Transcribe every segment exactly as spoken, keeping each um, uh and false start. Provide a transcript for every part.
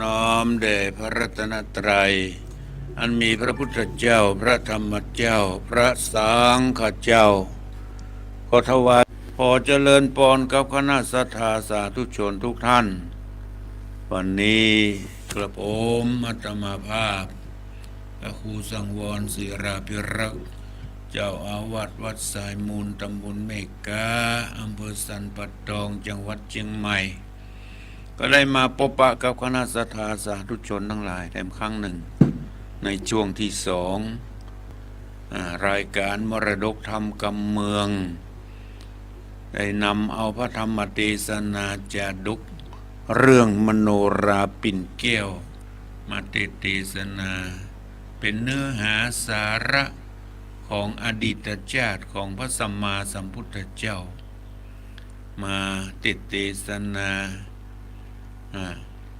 น้อมแด่พระรัตนตรัย อันมีพระพุทธเจ้า พระธรรมเจ้า พระสังฆเจ้า ขอถวาย ขอเจริญปอนกับคณะศรัทธาสาธุชนทุกท่าน วันนี้กระผมอาตมาภาพ พระครูสังวรศิลาภิรักษ์ เจ้าอาวาสวัดสายมูล ตำบลแม่ก๊า อำเภอสันป่าตอง จังหวัดเชียงใหม่ ก็ได้มาปะปะกับคณะศรัทธาสาธุชนทั้งหลายแถมครั้งหนึ่ง ในช่วงที่สอง อ่า รายการมรดกธรรมกำเมือง ได้นำเอาพระธรรมเตสนาจาดก เรื่องมโนราปิ่นแก้ว มาเตสนา เป็นเนื้อหาสาระของอดีตชาติของพระสัมมาสัมพุทธเจ้า มาเตสนา อ่า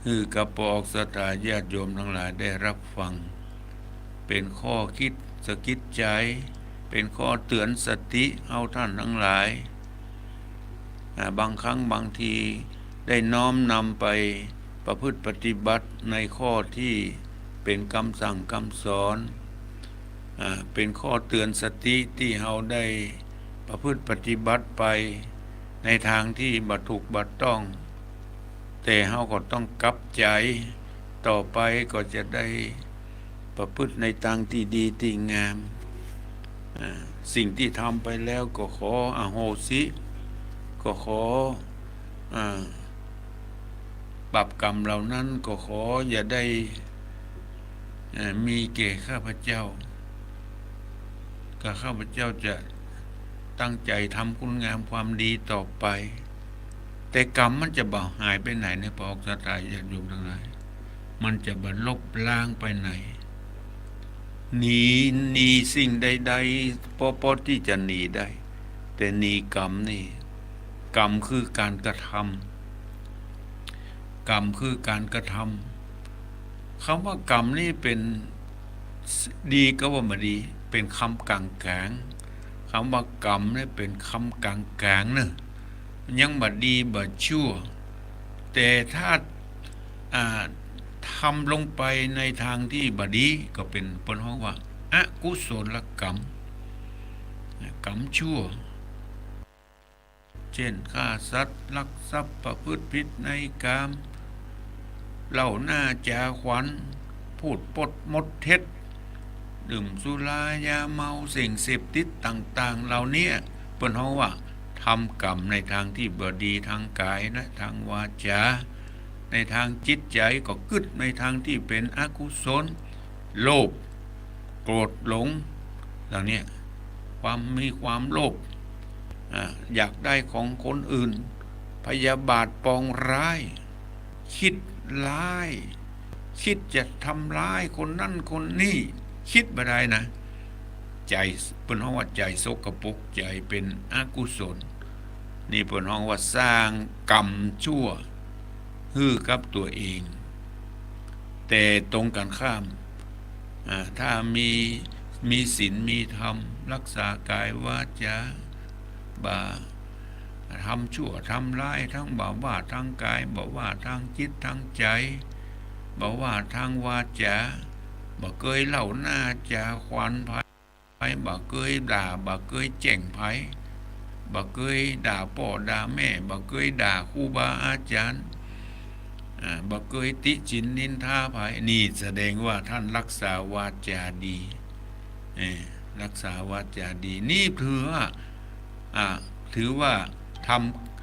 หื้อกับปอกศรัทธาญาติโยมทั้งหลายได้รับฟัง เป็นข้อคิดสะกิดใจ เป็นข้อเตือนสติเอาท่านทั้งหลาย อ่า บางครั้งบางทีได้น้อมนำไปประพฤติปฏิบัติในข้อที่เป็นกำสั่งกำสอน อ่า เป็นข้อเตือนสติตี้เฮาได้ประพฤติปฏิบัติไปในทางที่บ่ถูกบ่ต้อง แต่เฮาก็ต้องกลับใจ๋ ต่อไปก็จะได้ประพฤติในตางตี้ดีตี้งาม อ่า สิ่งที่ทำไปแล้วก็ขออโหสิ ก็ขอ อ่า บาปกรรมเหล่านั้นก็ขออย่าได้ เอ่อ มีแก่ข้าพเจ้า ก็ข้าพเจ้าจะตั้งใจ๋ทำคุณงามความดีต่อไป แต่กรรมมันจะบ่หายไปไหนเนี่ย ปอกศรัทธาญาติโยมทั้งหลาย มันจะบ่ลบล้างไปไหน หนี หนีสิ่งใดๆ ปอ ปอตี้จะหนีได้ แต่หนีกรรมนี่ กรรมคือก๋านกระทำ กรรมคือก๋านกระทำ กำว่ากรรมนี่เป๋นดีก็ว่าบ่ดี เป๋นกำก๋างๆ กำว่ากรรมนี่เป๋นกำก๋างๆ เน่อ ยังบ่ดีบ่ชั่ว แต่ถ้า อ่า ทำลงไปในตางตี้บ่ดี ก็เป๋น เปิ้นฮ้องว่าอกุศลกรรม กรรมชั่ว เจ้น ฆ่าสัตว์ ลักทรัพย์ ประพฤติผิดในกาม เล่าหน้าจ๋าขวัญ พูดปดมดเท็จ ดื่มสุรายาเมา สิ่งเสพติดต่างๆ เหล่าเนี้ย เปิ้นฮ้องว่าทำกรรมในตางตี้บ่ดี ตางก๋ายและตางวาจ๋า ในตางจิตใจ๋ก็กึ๊ดในตางตี้เป๋นอกุศล โลภ โกรธ หลง เหล่าเนี้ย ความ มีความโลภ อ่า อยากได้ของคนอื่น พยาบาทปองร้าย กึ๊ดร้าย กึ๊ดจะทำร้ายคนนั้นคนนี้ กึ๊ดบ่ได้นะ ใจ๋ เปิ้นฮ้องว่าใจ๋สกปรก ใจ๋เป๋นอกุศล นี่เปิ้นฮ้องว่าสร้างกรรมชั่วหื้อกับตั๋วเอง แต่ตรงกันข้าม อ่า ถ้ามี มีศีลมีธรรม รักษาก๋ายวาจ๋า บ่ทำชั่วทำร้าย ตึงบ่ว่าตางก๋าย บ่ว่าตางจิตตางใจ๋ บ่ว่าตางวาจ๋า บ่เกยเล่าหน้าจ๋าขวัญใผ บ่เกยด่า บ่เกยแจ้งใผ บ่เกยด่าป้อด่าแม่ บ่เกยด่าครูบาอาจ๋ารย์ อ่า บ่เกยติฉินนินทาใผ นี่แสดงว่าต้านรักษาวาจ๋าดี เออ รักษาวาจ๋าดี นี่ถือว่า อ่า ถือว่าท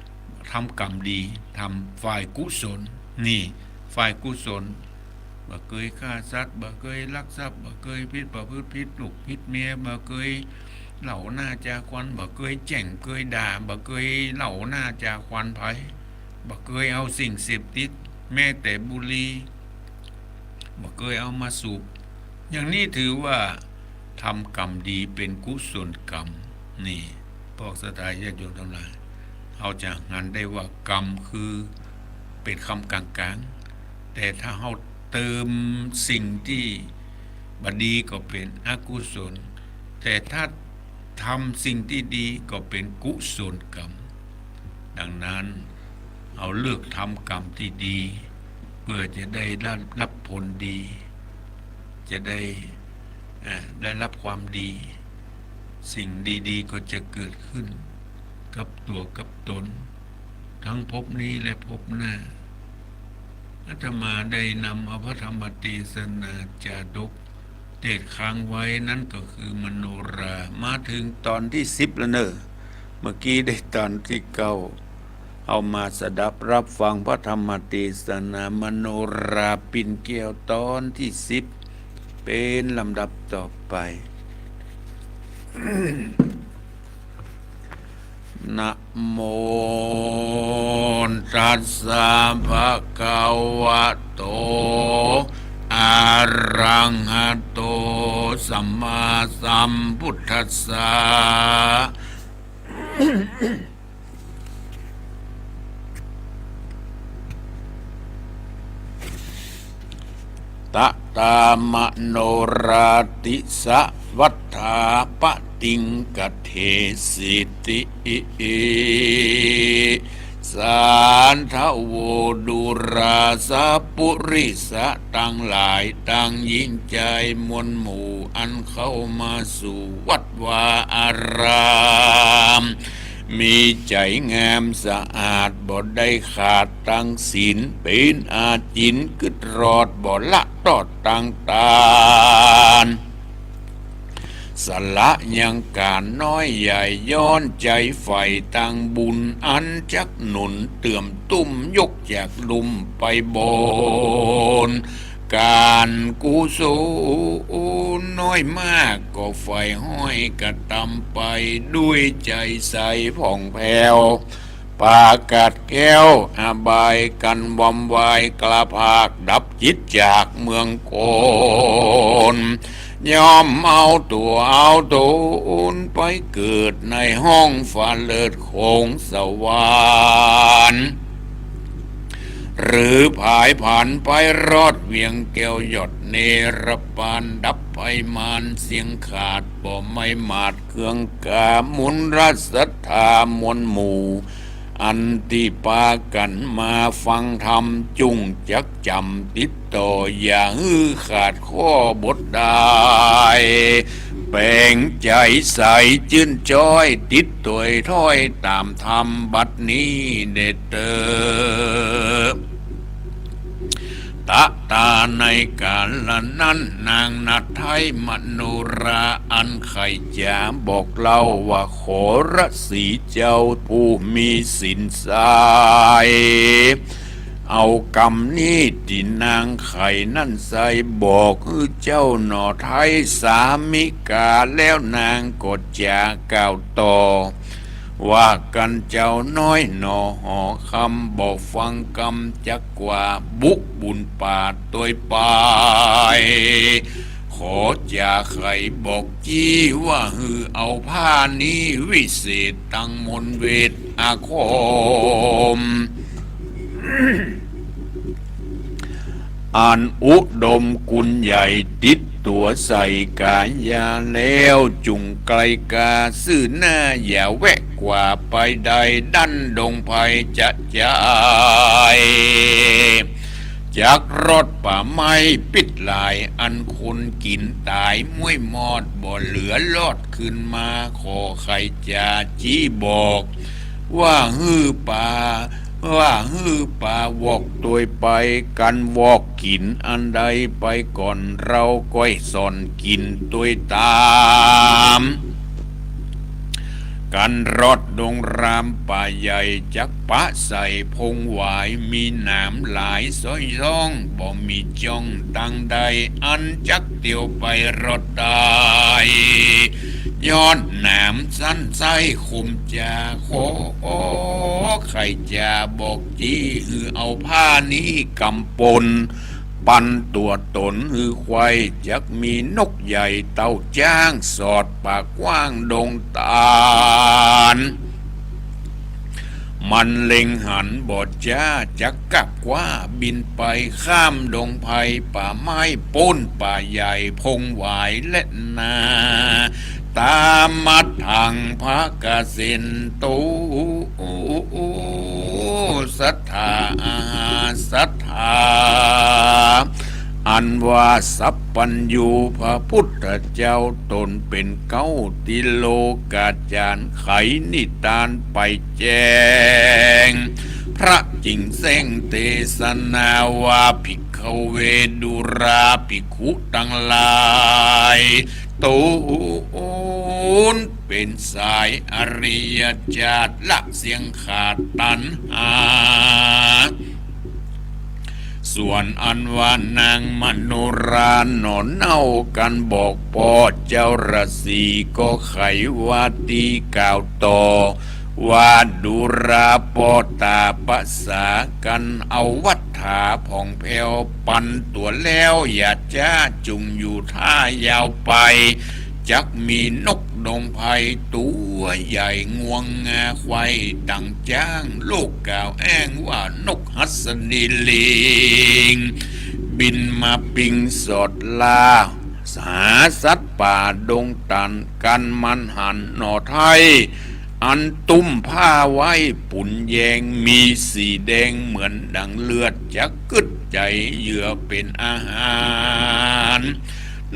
ำ ทำกรรมดี ทำฝ่ายกุศล นี่ ฝ่ายกุศล บ่เกยฆ่าสัตว์ บ่เกยลักทรัพย์ บ่เกยผิด ประพฤติผิดลูกผิดเมีย บ่เกยเล่าหน้าจ๋าขวัญ บ่เกยแจ้งเกยด่า บ่เกยเล่าหน้าจ๋าขวัญใผ บ่เกยเอาสิ่งเสพติด แม้แต่บุหรี่ บ่เกยเอามาสูบ อย่างนี้ถือว่าทำกรรมดีเป๋นกุศลกรรม นี่ ปอกศรัทธาญาติโยมตังหลาย เฮาจะหันได้ว่ากรรมคือเป๋นกำก๋างๆ แต่ถ้าเฮาเติมสิ่งตี้บ่ดีก็เป๋นอกุศล แต่ถ้าทำสิ่งตี้ดีก็เป๋นกุศลกรรม ดังนั้น เฮาเลือกทำกรรมตี้ดี เพื่อจะได้รับ รับผลดี จะได้ เอ่อ ได้รับความดี สิ่งดีๆ ก็จะเกิดขึ้นกับตั๋วกับตน ทั้งภพนี้และภพหน้า อาตมาได้นำเอาพระธรรมเตสนาจาดก เตสน์ค้างไว้นั้นก็คือมโนรา มาเถิงต๋อนตี้สิบแล้วเน่อ เมื่อกี้ได้ต๋อนตี้เก้า เอามาสดับรับฟังพระธรรมเตสนามโนราปิ่นแก้วต๋อนตี้สิบ เป๋นลำดับต่อไป นะโมตัสสะภะคะวะโต อะระหะโต สัมมาสัมพุทธัสสะ ตะตามโนราติสะ วัฏฐาปะติงกะเทสิติ สาธะโว ดูราสะปุริสะตังหลาย ตังหญิงจายมวลหมู่ อันเข้ามาสู่วัดวาอาราม มีใจ๋งามสะอาด บ่ได้ขาดตังศีล เป๋นอาจิณกึ๊ดรอด บ่ละตอดตังตาน สละยังก๋านน้อยใหญ่ ย้อนใจ๋ใฝ่ตังบุญ อันจักหนุนเตื้อมตุ้ม ยกจากลุ่มไปบน ก๋านกุศลน้อยมาก ก็ใฝ่ห้อยกระตำไป ด้วยใจ๋ใสผ่องแผ้ว ปราศแก้วอบาย กันวำวายกล้าภาค ดับจิตจากเมืองคน ย่อมเอาตั๋วเอาตนไปเกิดในห้องฟ้าเลิศของสวรรค์ หรือผายผันไปรอดเวียงแก้วยอดเนรปาน ดับภัยมารเสี้ยงขาด บ่ไม้หมาดเคืองกา มนต์ราชศรัทธามวลหมู่ อันตี้ปากั๋นมาฟังธรรม จุ่งจักจ๋ำติดต่อ อย่าหื้อขาดข้อบทดาย แป๋งใจ๋ใสจื้นจ้อย ติดตวยถ้อยต๋ามธรรมบัดนี้เด็ดเตอ ตะตา ในกาละนั้น นางหาไทยมโนราอันใค่จะบอกเล่าว่า ขอรสีเจ้าผู้มีศีลใส เอากำนี้ตี้นางใค่นั้นไส้บอกหื้อเจ้าหน่อไทยสามิกา แล้วนางก็จะกล่าวต่อ ว่ากั๋นเจ้าน้อยหน่อหอคำ บ่ฟังกำจักกว่า บุกบุญปาดตวยไป ขอจะใค่บอกจี้ว่า หื้อเอาผ้านี้วิเศษตังมนต์เวทอาคม อันอุดมกุณใหญ่ติดตั๋วใส่ก๋ายาแล้ว จุ่งไกลกาซื่อหน้า อย่าแวะกว่าไปใด ดั้นดงภัยจะจาย จักรอดป่าไม้ปิดหลาย อันคนกิ๋นต๋ายม้วยมอด บ่เหลือรอดคืนมา ขอใค่จะจี้บอก ว่าหื้อป่า ว่าหื้อป่าวอกตวยไป กั๋นวอกกิ๋นอันใดไปก่อน เฮาก้อยส่อนกิ๋นตวยต๋าม กั๋นรอดดงรามป่าใหญ่ จักปะใส่พงหวาย มีหนามหลายซ้อยซ่อง บ่มีจ้องตังใด อันจักเตียวไปรอดได้ ย้อนหนามสั้นไส้คมจา ขอใค่จะบอกจี้ หื้อเอาผ้านี้กำปน ปันตั๋วตนหื้อไขว้ จักมีนกใหญ่เต้าจ๊าง สอดปากกว้างดงต๋าน มันเล็งหันบ่จ้า จักกลับคว้าบินไป ข้ามดงภัยป่าไม้ ป๊นป่าใหญ่พงหวายและนา ตามมัทธัง ภคเสนโต สัตถา อาหาสัตถา อันว่าสัพพัญญูพระพุทธเจ้าต๋นเป๋นเก๊าติโลกาจ๋ารย์ ไขนิตานไปแจ้ง พระจึงแจ้งเตสนาว่า ภิกขเว ดูราภิกขุตังหลาย ต๋นเป๋นสายอริยจาตุ ละเสี้ยงขาดตัณหา ส่วนอันว่านางมโนราหน่อเน่า กั๋นบอกป้อเจ้าราศี ก็ไขว่า ตี้กล่าวต่อ ว่าดูราป้อต๋าปะสากั๋น เอาวัตถาผ่องแผ้วปันตั๋วแล้ว อย่าจ๊าจุ่งอยู่ถ้ายาวไป จักมีนกดงไพรตั๋วใหญ่งวงงา ใค่ตังจ๊าง ลูกกล่าวแอ้งว่านกหัสดีลิง บินมาปิงสอดล่า หาสัตว์ป่าดงต๋านกั๋น มันหันหน่อไท้ อันตุ้มผ้าไว้ปูนแยง มีสีแดงเหมือนดังเลือด จักกึ๊ดใจ๋เหยื่อเป๋นอาหาร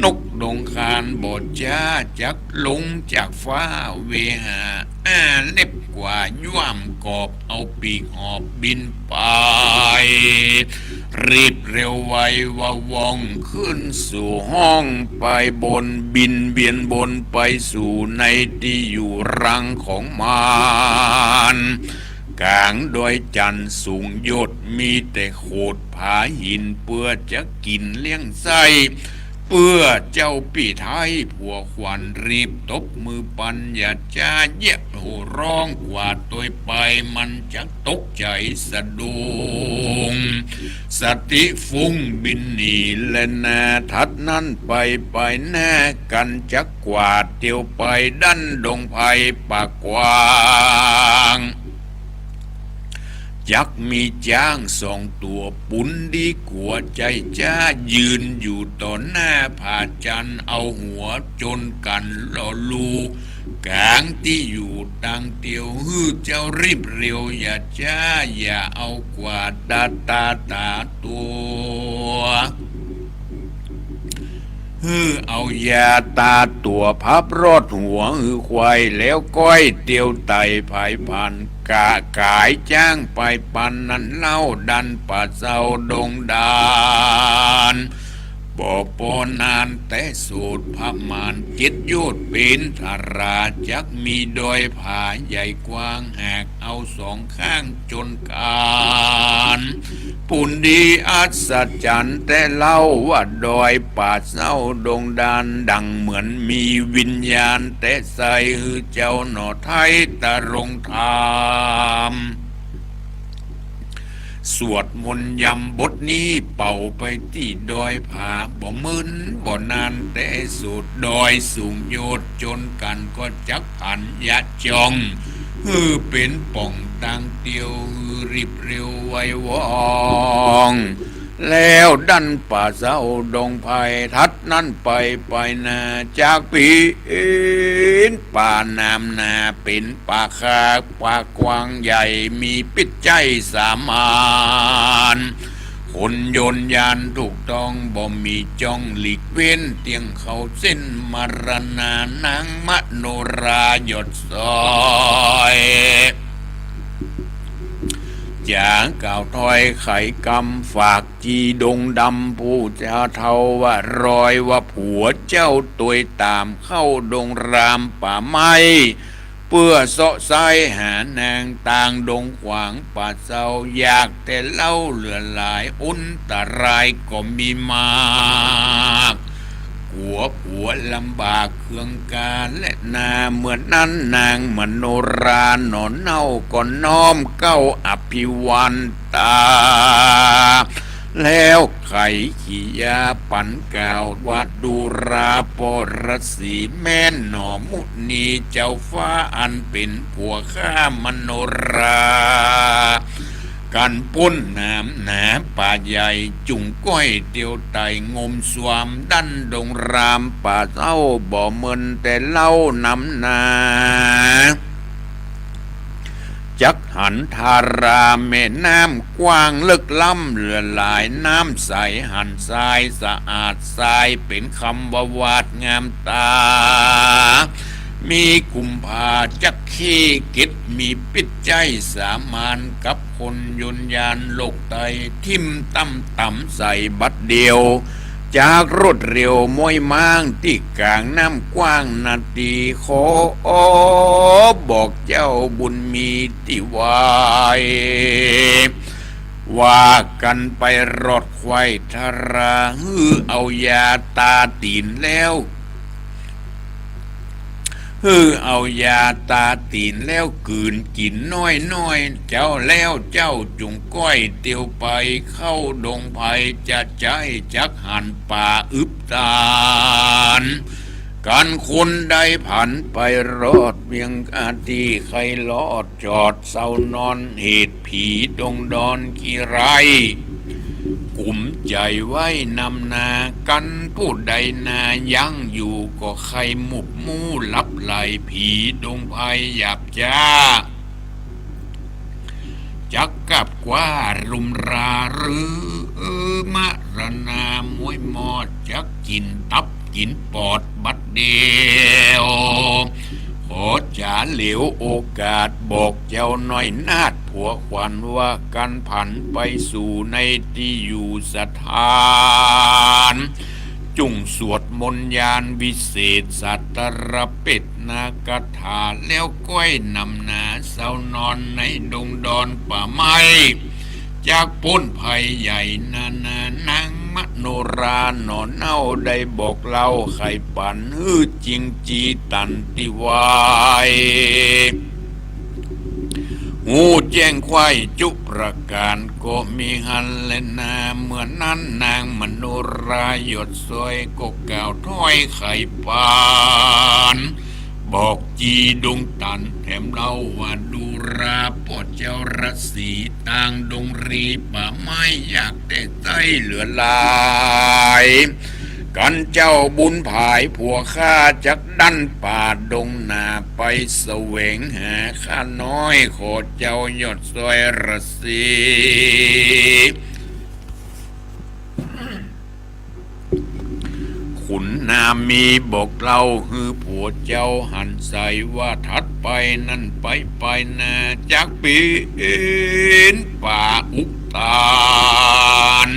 นกดงคานบ่จ๊าจักลงจากฟ้า เวหาอ้าเล็บกว่า ย้วมกอบเอาปีกหอบบินไป รีบเร็วไวว่าว่อง ขึ้นสู่ห้องไปบน บินเวียนบนไปสู่ในตี้อยู่รังของมัน ก๋างดอยจันทร์สูงโยชน์ มีแต่โขดผาหิน เปื้อจะกิ๋นเลี้ยงไส้ เปื้อเจ้าปี้ไท้ผัวขวัญ รีบตบมือปัน อย่าจ๊าเยียะโห่ร้อง กว่าตวยไป มันจักตกใจ๋สะดุ้ง สติฟุ้งบินหนีแลนา ถัดนั้นไป ไปหน้ากั๋นจักกวาดเตียวไป ดั้นดงไพรป่ากว้าง จักมีจ๊างสองตั๋ว ปูนดีกั๋วใจ๋จ๊า ยืนอยู่ต่อหน้าผาจันทร์ เอาหัวจนกั๋นหล่อลู่ ก๋างตี้อยู่ตางเตียว หื้อเจ้ารีบเร็ว อย่าจ๊า อย่าเอากวาดตาตาต๋าตั๋ว หื้อเอายาต๋าตั๋วพับรอดหัวหื้อไขว่ แล้วก้อยเตียวไต่ผายผ่าน กะก๋ายจ๊างไปปันนั้นเล่า ดั้นป่าเซาดงดาน บ่ปอนานแต่โสด ผะหมานเจ็ดโยชน์เป๋นทารา จักมีดอยผาใหญ่กว้าง หากเอาสองข้างจนกั๋น ปูนดีอัศจรรย์แต่เล่า ว่าดอยป่าเซาดงดาน ดังเหมือนมีวิญญาณแต่ใส หื้อเจ้าหน่อไท้ตรงธรรม สวดมนต์ยำบทนี้ เป่าไปตี้ดอยผา บ่เมินบ่นานแต่โสด ดอยสูงโยชน์จนกั๋น ก็จักผันยะจ่อง หื้อเป๋นป่องตางเตียว หื้อรีบเร็วไวว่อง แล้วดั้นป่าเซาดงไพร ถัดนั้นไป ไปหน้าจากเป๋นป่าหนามหนา เป๋นป่าคาป่ากว้างใหญ่ มีปิ๊ดใจ๊สามาน คนโยนยานถูกต้อง บ่มีจ่องหลีกเว้น เตี้ยงเข้าเส้นมรณา นางมโนราหยดสอย จ๋ากล่าวถ้อยไขกำ ฝากจีดงดำผู้จาเฒ่า ว่ารอยว่าผัวเจ้าตวยต๋ามเข้าดงรามป่าไม้ เปื้อเซาะไซ้หานางตางดงขวางป่าเซา อยากแต่เล่าเหลือหลาย อันตรายก็มีมาก กั๋วผัวลำบากเคืองกาแลนา เมื่อนั้นนางมโนราหน่อเน่า ก็น้อมเกล้าอภิวันตา แล้วไขกิริยาปันกล่าวว่า ดูราป้อราศี แม่นหน่อมุนีเจ้าฟ้า อันเป๋นผัวข้ามโนรา กั๋นป๊นหนามหนาป่าใหญ่ จุ่งก้อยเตียวไต่งมสวามดั้นดงรามป่าเซา บ่เมินแต่เล่านำนา จักหันทาราแม่น้ำกว้างเลิกล้ำเหลือหลาย น้ำใสหันทรายสะอาดทรายเป๋นคำว่าวาดงามต๋า มีกุมภาจักเข้เก็ด มีปิ๊ดใจ๊สามานกับคนยนต์ยาน โลกไตทิ่มต่ำต่ำใสบัดเดียว จากรวดเร็วม้อยม้างตี้ก๋างน้ำกว้างนาตี ขอบอกเจ้าบุญมีตี้ไหว้ ว่ากั๋นไปรอดไขว้ทารา หื้อเอายาต๋าตี๋นแล้ว หื้อเอายาต๋าตี๋นแล้ว กื๋นกิ๋นน้อยๆ เจ้าแล้วเจ้าจุ่งก้อยเตียวไป เข้าดงไพรจะใจ๊จักหันป่าอึบตาน กั๋นคนได้ผันไปรอดเวียงอาตี้ใค่รอดจอดเซานอน เหตุผีดงดอนขี้ร้าย กุมใจ๋ไว้นำนา กั๋นผู้ใดนายังอยู่ก็ใค่หมุบมู่หลับไหล ผีดงไพรหยาบจ๊า จักกาบกว้ารุมรา หรือมรณาม้อยมอด จักกิ๋นตับกิ๋นปอดบัดเดียว ขอจ๋าเหลียวโอกาสบอกเจ้าน้อยนาฏผัวขวัญ ว่ากั๋นผันไปสู่ในตี้อยู่สถาน จุ่งสวดมนต์ยานวิเศษ สัตตรเปตนาคาถา แล้วก้อยนำนาเซานอนในดงดอนป่าไม้ จักป๊นภัยใหญ่นานา นางมโนราหน่อเน่าได้บอกเล่าไขปั๋น หื้อจริงจี๋ตันตี้ไหว้ ฮู้แจ้งไขว้จุประก๋านก็มีหั้นแลนา เมื่อนั้นนางมโนราหยดซอยก็กล่าวถ้อยไขปั๋น บอกจี๋ดงตันแถมเล่าว่า ดูราป้อเจ้าราศี ตางดงรีป่าไม้ยากแต๊ใจ๊เหลือหลาย กั๋นเจ้าบุญผายผัวข้าจักดั้นป่าดงนาไปแสวงหาข้าน้อย ขอเจ้าหยดซอยราศี ขุนนามีบอกเล่าหื้อผัวเจ้าหันใสว่า ถัดไปนั้นไปไปนาจักเป๋นป่าอุตตาน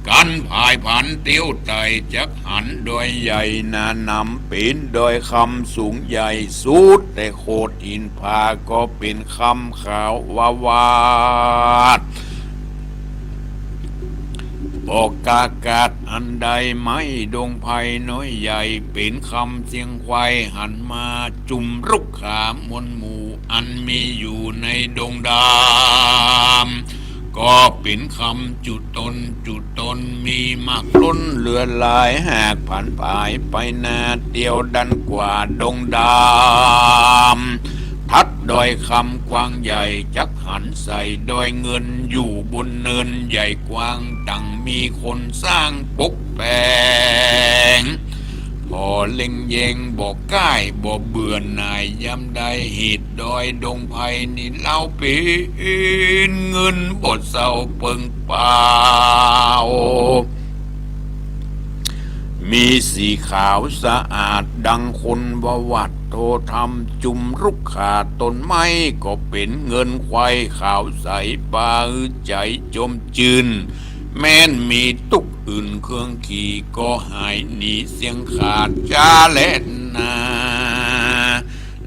กั๋นผายผันเตียวไต่จักหันดอยใหญ่หนานำ เป๋นดอยคำสูงใหญ่สุด แต่โขดหินผาก็เป๋นคำขาววาวาด บอกกากาศอันใดไม้ดงไพรน้อยใหญ่ เป๋นคำเสียงควายหันมา จุมรุกขามวลหมู่อันมีอยู่ในดงดำ ก็เป๋นคำจุตน จุตนมีมากล้นเหลือหลาย หากผันผายไปนาเตียวดันกว่าดงดำ ทัดดอยคำกว้างใหญ่จักหันใสดอยเงินอยู่บนเนินใหญ่กว้าง ดั่งมีคนสร้างปกแป๋ง ผ่อเล็งแยงบ่ก้ายบ่เบื่อหน่ายยามใด เหตุดอยดงไพรนี้เล่าเป๋นเงินบ่เศร้าเปิงเปล่า มีสีขาวสะอาดดังคนววัตโทธรรม จุมรุกขาต้นไม้ก็เป๋นเงินไขว้ขาวใส ปาหื้อใจ๋จมจื้น แม้นมีตุ๊กข์อื่นเครื่องขี่ก็หายหนีเสี้ยงขาด จาและนา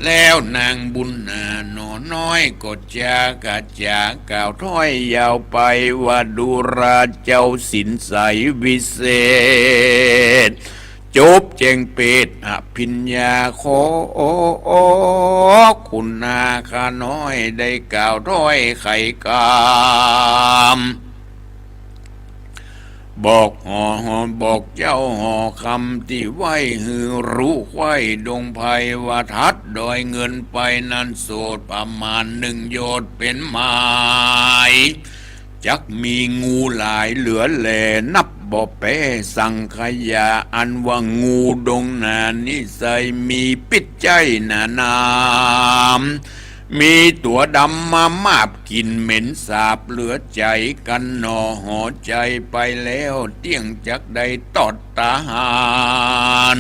แล้วนางบุญนาหน่อน้อยก็จากาจ๋ากล่าวถ้อยยาวไปว่า ดูราเจ้าศีลใสวิเศษ จบแจ้งเปตอภิญญา ขอคุณนาข้าน้อยได้กล่าวถ้อยไขกำ บอกหอ บอกเจ้าหอคำตี้ไหว้หื้อรู้ไขว้ดงไพรว่า ถัดดอยเงินไปนั้นโสดประมาณหนึ่งโยชน์เป๋นหมาย จักมีงูหลายเหลือแลนับบ่แป๊สังขยา อันว่างูดงนานิไสยมีปิ๊ดใจ๊หนานำ มีตั๋วดำมามาบ กลิ่นเหม็นสาบเหลือใจ๋ กั๋นหน่อ ห่อใจ๋ไปแล้ว เตี้ยงจักได้ตอดตาหาร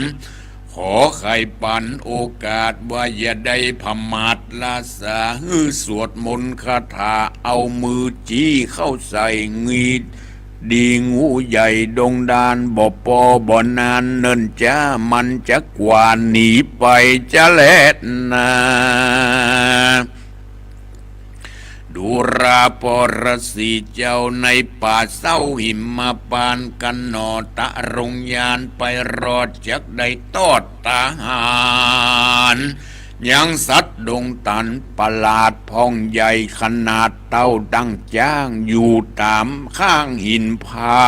ขอใค่ปันโอกาสว่าอย่าได้ผมาทละสา หื้อสวดมนต์คาถา เอามือจี้เข้าใส่งิด ดีงูใหญ่ดงดาน บ่ปอบ่นานเนิ่นจ๊า มันจะกวาดหนีไปจะแลนา ดูราปรสีเจ้าในป่าเศร้าหิมพานต์ กั๋นหน่อตะรงยานไปรอด จักได้ตอดตาหาร ยังสัตว์ดงตันประหลาดพ่องใหญ่ ขนาดเต้าดั้งจ๊าง อยู่ต๋ามข้างหินผา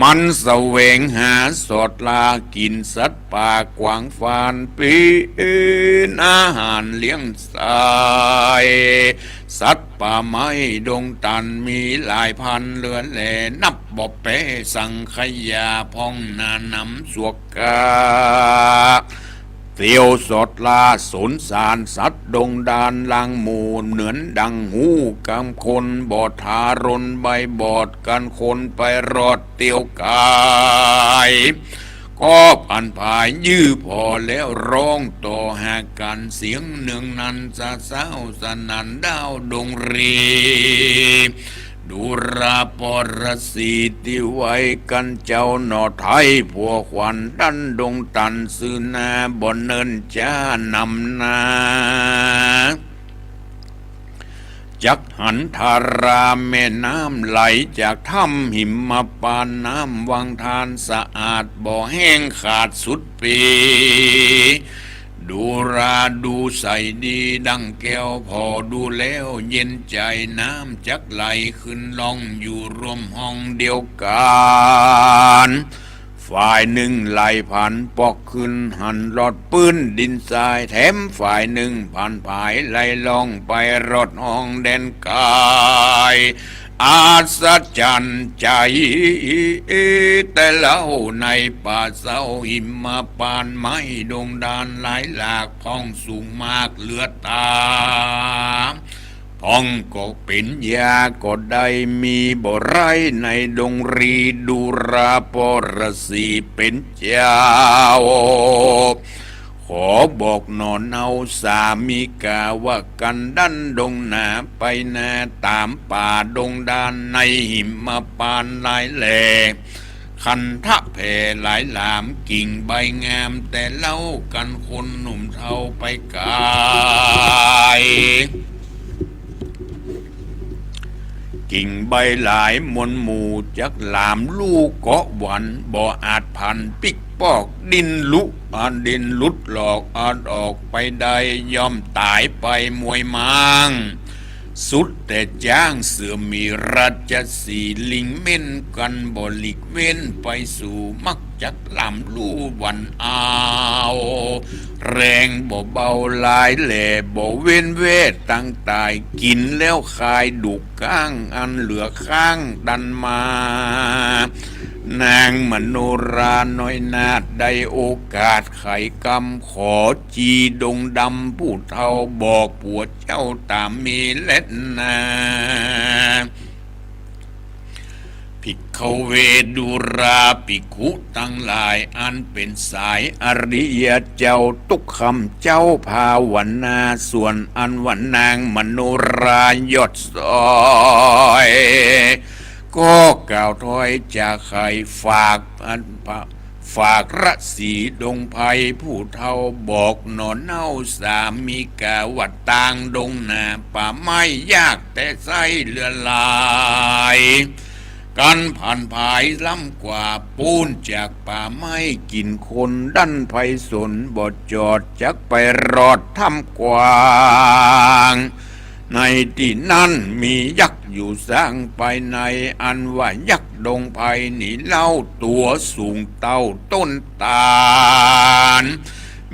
มันแสวงหาสอดลากิ๋นสัตว์ป่ากวางฟาน เป๋นอาหารเลี้ยงใส่ สัตว์ป่าไม้ดงตันมีหลายพันเหลือแล นับบ่แป๊สังขยา พ่องหนาหนำสวกกา เตียวสอดลาสนสารสัตว์ดงดาน ลางหมู่เหมือนดังฮูกำคน บ่ทารุณใบบอด กั๋นคนไปรอดเตียวก๋าย ก็ผันผายยื้อผ่อแล้ว ร้องต่อหากั๋นเสียงเนืองนัน สะเซ้าสนั่นดาวดงรี ดูราปรสีติไวกั๋นเจ้าหน่อไท้ ผัวขวัญดั้นดงตัน ซื่อหน้าบ่เนิ่นจ๊านำหน้า จักหันทาราแม่น้ำไหลจากถ้ำหิมพานต์ น้ำวังทานสะอาดบ่แห้งขาดสุดปี ดูราดูใสดีดังแก้ว ผ่อดูแล้วเย็นใจ๋ น้ำจักไหลขึ้นล่องอยู่ร่วมห้องเดียวกั๋น ฝ่ายนึ่งไหลผันปอกขึ้นหันลอดปื้นดินทราย แถมฝ่ายนึ่งผันผายไหลล่องไปรอดห้องแดนก๋าย อัศจรรย์ใจ๋ แต่เล่าในป่าเศร้าหิมพานต์ ไม้ดงดานหลายหลาก พ่องสูงมากเหลือต๋า พ่องก็เป๋นยาก็ได้ มีบ่ไร้ในดงรี ดูราปรสีเป๋นเจ้า ขอบอกหน่อเนาสามิกา ว่ากันดั้นดงหนาไปนา ต๋ามป่าดงดานในหิมพานต์หลายแหล่ ขันธะแผ่หลายหลาม กิ่งใบงามแต่เล่า กั๋นคนหนุ่มเฒ่าไปก๋าย กิ่งใบหลายมวลหมู่ จักหลามลู่เกาะหวัน บ่อาจผันปิ๊กปอก ดิ้นลุ อ่า ดิ้นหลุดหลอก อาจออกไปได้ ย่อมต๋ายไปมวยม้าง สุดแต่จ๊างเสือหมีราชสีห์ ลิงเม่นกั๋นบ่หลีกเว้นไปสู่ มักจักหลามลู่หวันเอา แรงบ่เบาหลายแหล่ บ่เว้นแว่ตังต๋าย กิ๋นแล้วคายดูกก้าง อันเหลือค้างดันมา นางมโนราน้อยนาถได้โอกาสไขกรรม ขอจีดงดำผู้เฒ่า บอกผัวเจ้าต๋ามมีแลนา ภิกขเว ดูราภิกขุตังหลาย อันเป๋นสายอริยะเจ้า ตุ๊กคำเจ้าภาวนา ส่วนอันว่านางมโนรายอดซอย ก็กล่าวถ้อยจาไขฝากอัน ฝากราชสีห์ดงไพรผู้เฒ่า บอกหน่อเนาสามิกา ว่าตางดงหนาป่าไม้ยากแต่ใส้เหลือหลาย กั๋นผันผายล้ำกว่า ปู้นจากป่าไม้กิ๋นคน ดั้นไพศาลบ่จอด จักไปรอดถ้ำกว้าง ในตี้นั้นมียักษ์อยู่สร้างไปใน อันว่ายักษ์ดงไพรนี้เล่า ตั๋วสูงเต้าต้นตาล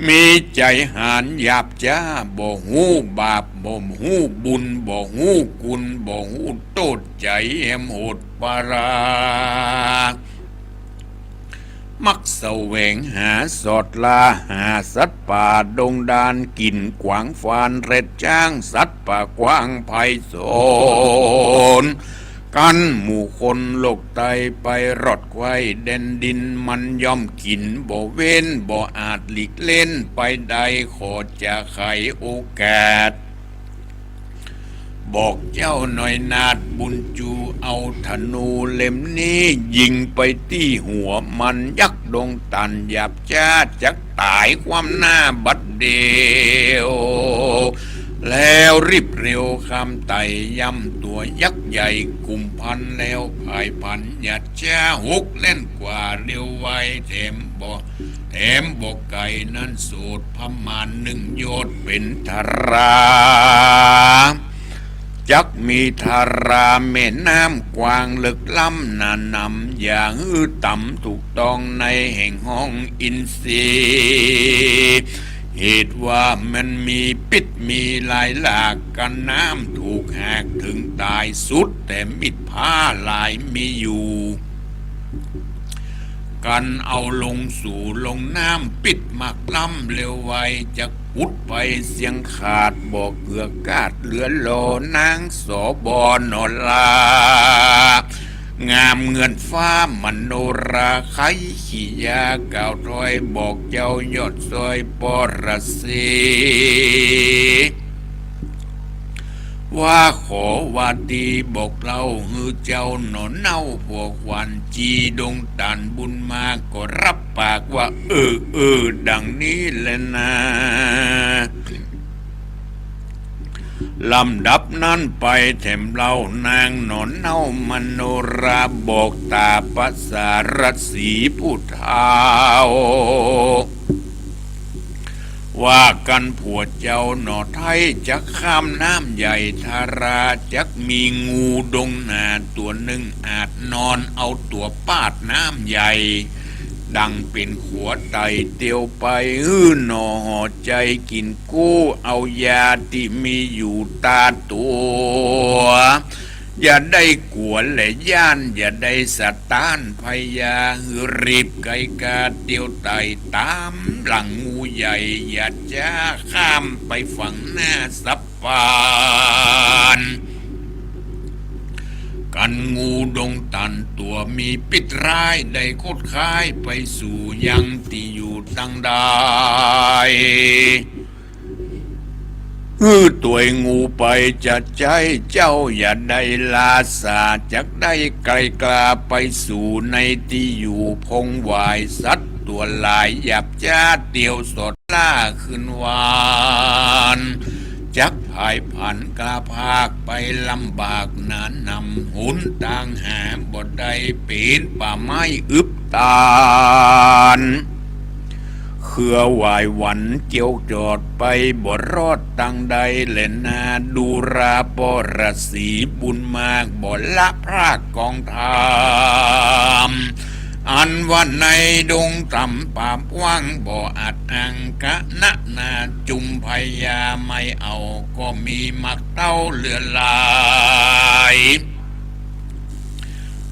มีใจ๋หาญหยาบจ๊า บ่ฮู้บาป บ่ฮู้บุญ บ่ฮู้คุณ บ่ฮู้โต้ษ ใจ๋แหมโหดปารา มักแสวงหาสอดล่า หาสัตว์ป่าดงดาร กิ๋นกวางฟานแร็ดจ๊าง สัตว์ป่ากว้างไพศาล กั๋นหมู่คนโลกไตไปรอดใคว่แดนดิน มันย่อมกิ๋นบ่เว้น บ่อาจหลีกเล้นไปได้ ขอจะไขโอกาส บอกเจ้าหน่อยนาฏบุญจู เอาธนูเล่มนี้ยิงไปตี้หัวมัน ยักษ์ดงตันหยาบจ๊า จักต๋ายคว่ำหน้าบัดเดี่ยว แล้วรีบเร็วข้ามไต่ย่ำตั๋วยักษ์ใหญ่กุมภัณฑ์ แล้วผายผันหยาบจ๊า ฮุกแล่นกว่าเร็วไว แถมบ่ แถมบ่ไก๋นั้นโสดพม่านนึ่งโยชน์เป๋นทารา จักมีทาราแม่น้ำกว้างเลิกล้ำหนาหนำ อย่าหื้อต่ำถูกต้องในแห่งห้องอินทรีย์ เหตุว่ามันมีพิษมีลายหลาก กั๋นน้ำถูกหากเถิงต๋าย สุดแต่มิดผาลายมีอยู่ กั๋นเอาลงสู่ลงน้ำ พิษมากล้ำเร็วไว จักผุดไปเสี้ยงขาด บ่เกื้อกาดเหลือหล่อ นางสบนรา งามเหมือนฟ้ามโนรา ไขขียากล่าวถ้อย บอกเจ้ายอดซอยปรสี ว่าขอวาตีบอกเล่าหื้อเจ้าหน่อเน่าผัวขวัญ จีดงตันบุญมาก็รับปากว่า เออ เออ ดังนี้แลนา ลำดับนั้นไปแถมเล่านางหน่อเน่ามโนรา บอกต๋าประสาทสีผู้เฒ่า ว่ากั๋นผัวเจ้าหน่อไท้จักข้ามน้ำใหญ่ทารา จักมีงูดงหนาตั๋วนึ่งอาจนอนเอาตั๋วปาดน้ำใหญ่ ดังเป๋นขัวไต่เตียวไป หื้อหน่อห่อใจ๋กิ๋นกู้ เอายาตี้มีอยู่ต๋าตั๋ว อย่าได้กั๋วและย้าน อย่าได้สะต้านพยา หื้อรีบไก๋กาเตียวไต่ต๋ามหลังงูใหญ่ อย่าจ๊าข้ามไปฝั่งหน้าสับปาน กั๋นงูดงตันตั๋วมีพิษร้าย ได้คดคายไปสู่ยังตี้อยู่ตังใด หื้อตวยงูไปจะใจ๊ เจ้าอย่าได้ลาสา จักได้ไก๋กาไปสู่ในตี้อยู่พงหวาย สัตว์ตั๋วหลายหยาบจ๊าเตียวสอดล่าคืนวาน จักผายผันกล้าพากไปลำบากหนาหนำ หนตางหาบ่ได้ เป๋นป่าไม้อึบตาน เขือหวายหวันเจียวจอดไปบ่รอดตังใดแลนา ดูราปรสีบุญมากบ่ละพรากกองธรรม อันว่าในดงต่ำป่าปว้างบ่อาจอังกะนะนา จุมพยาไม่เอาก็มีมากเต้าเหลือหลาย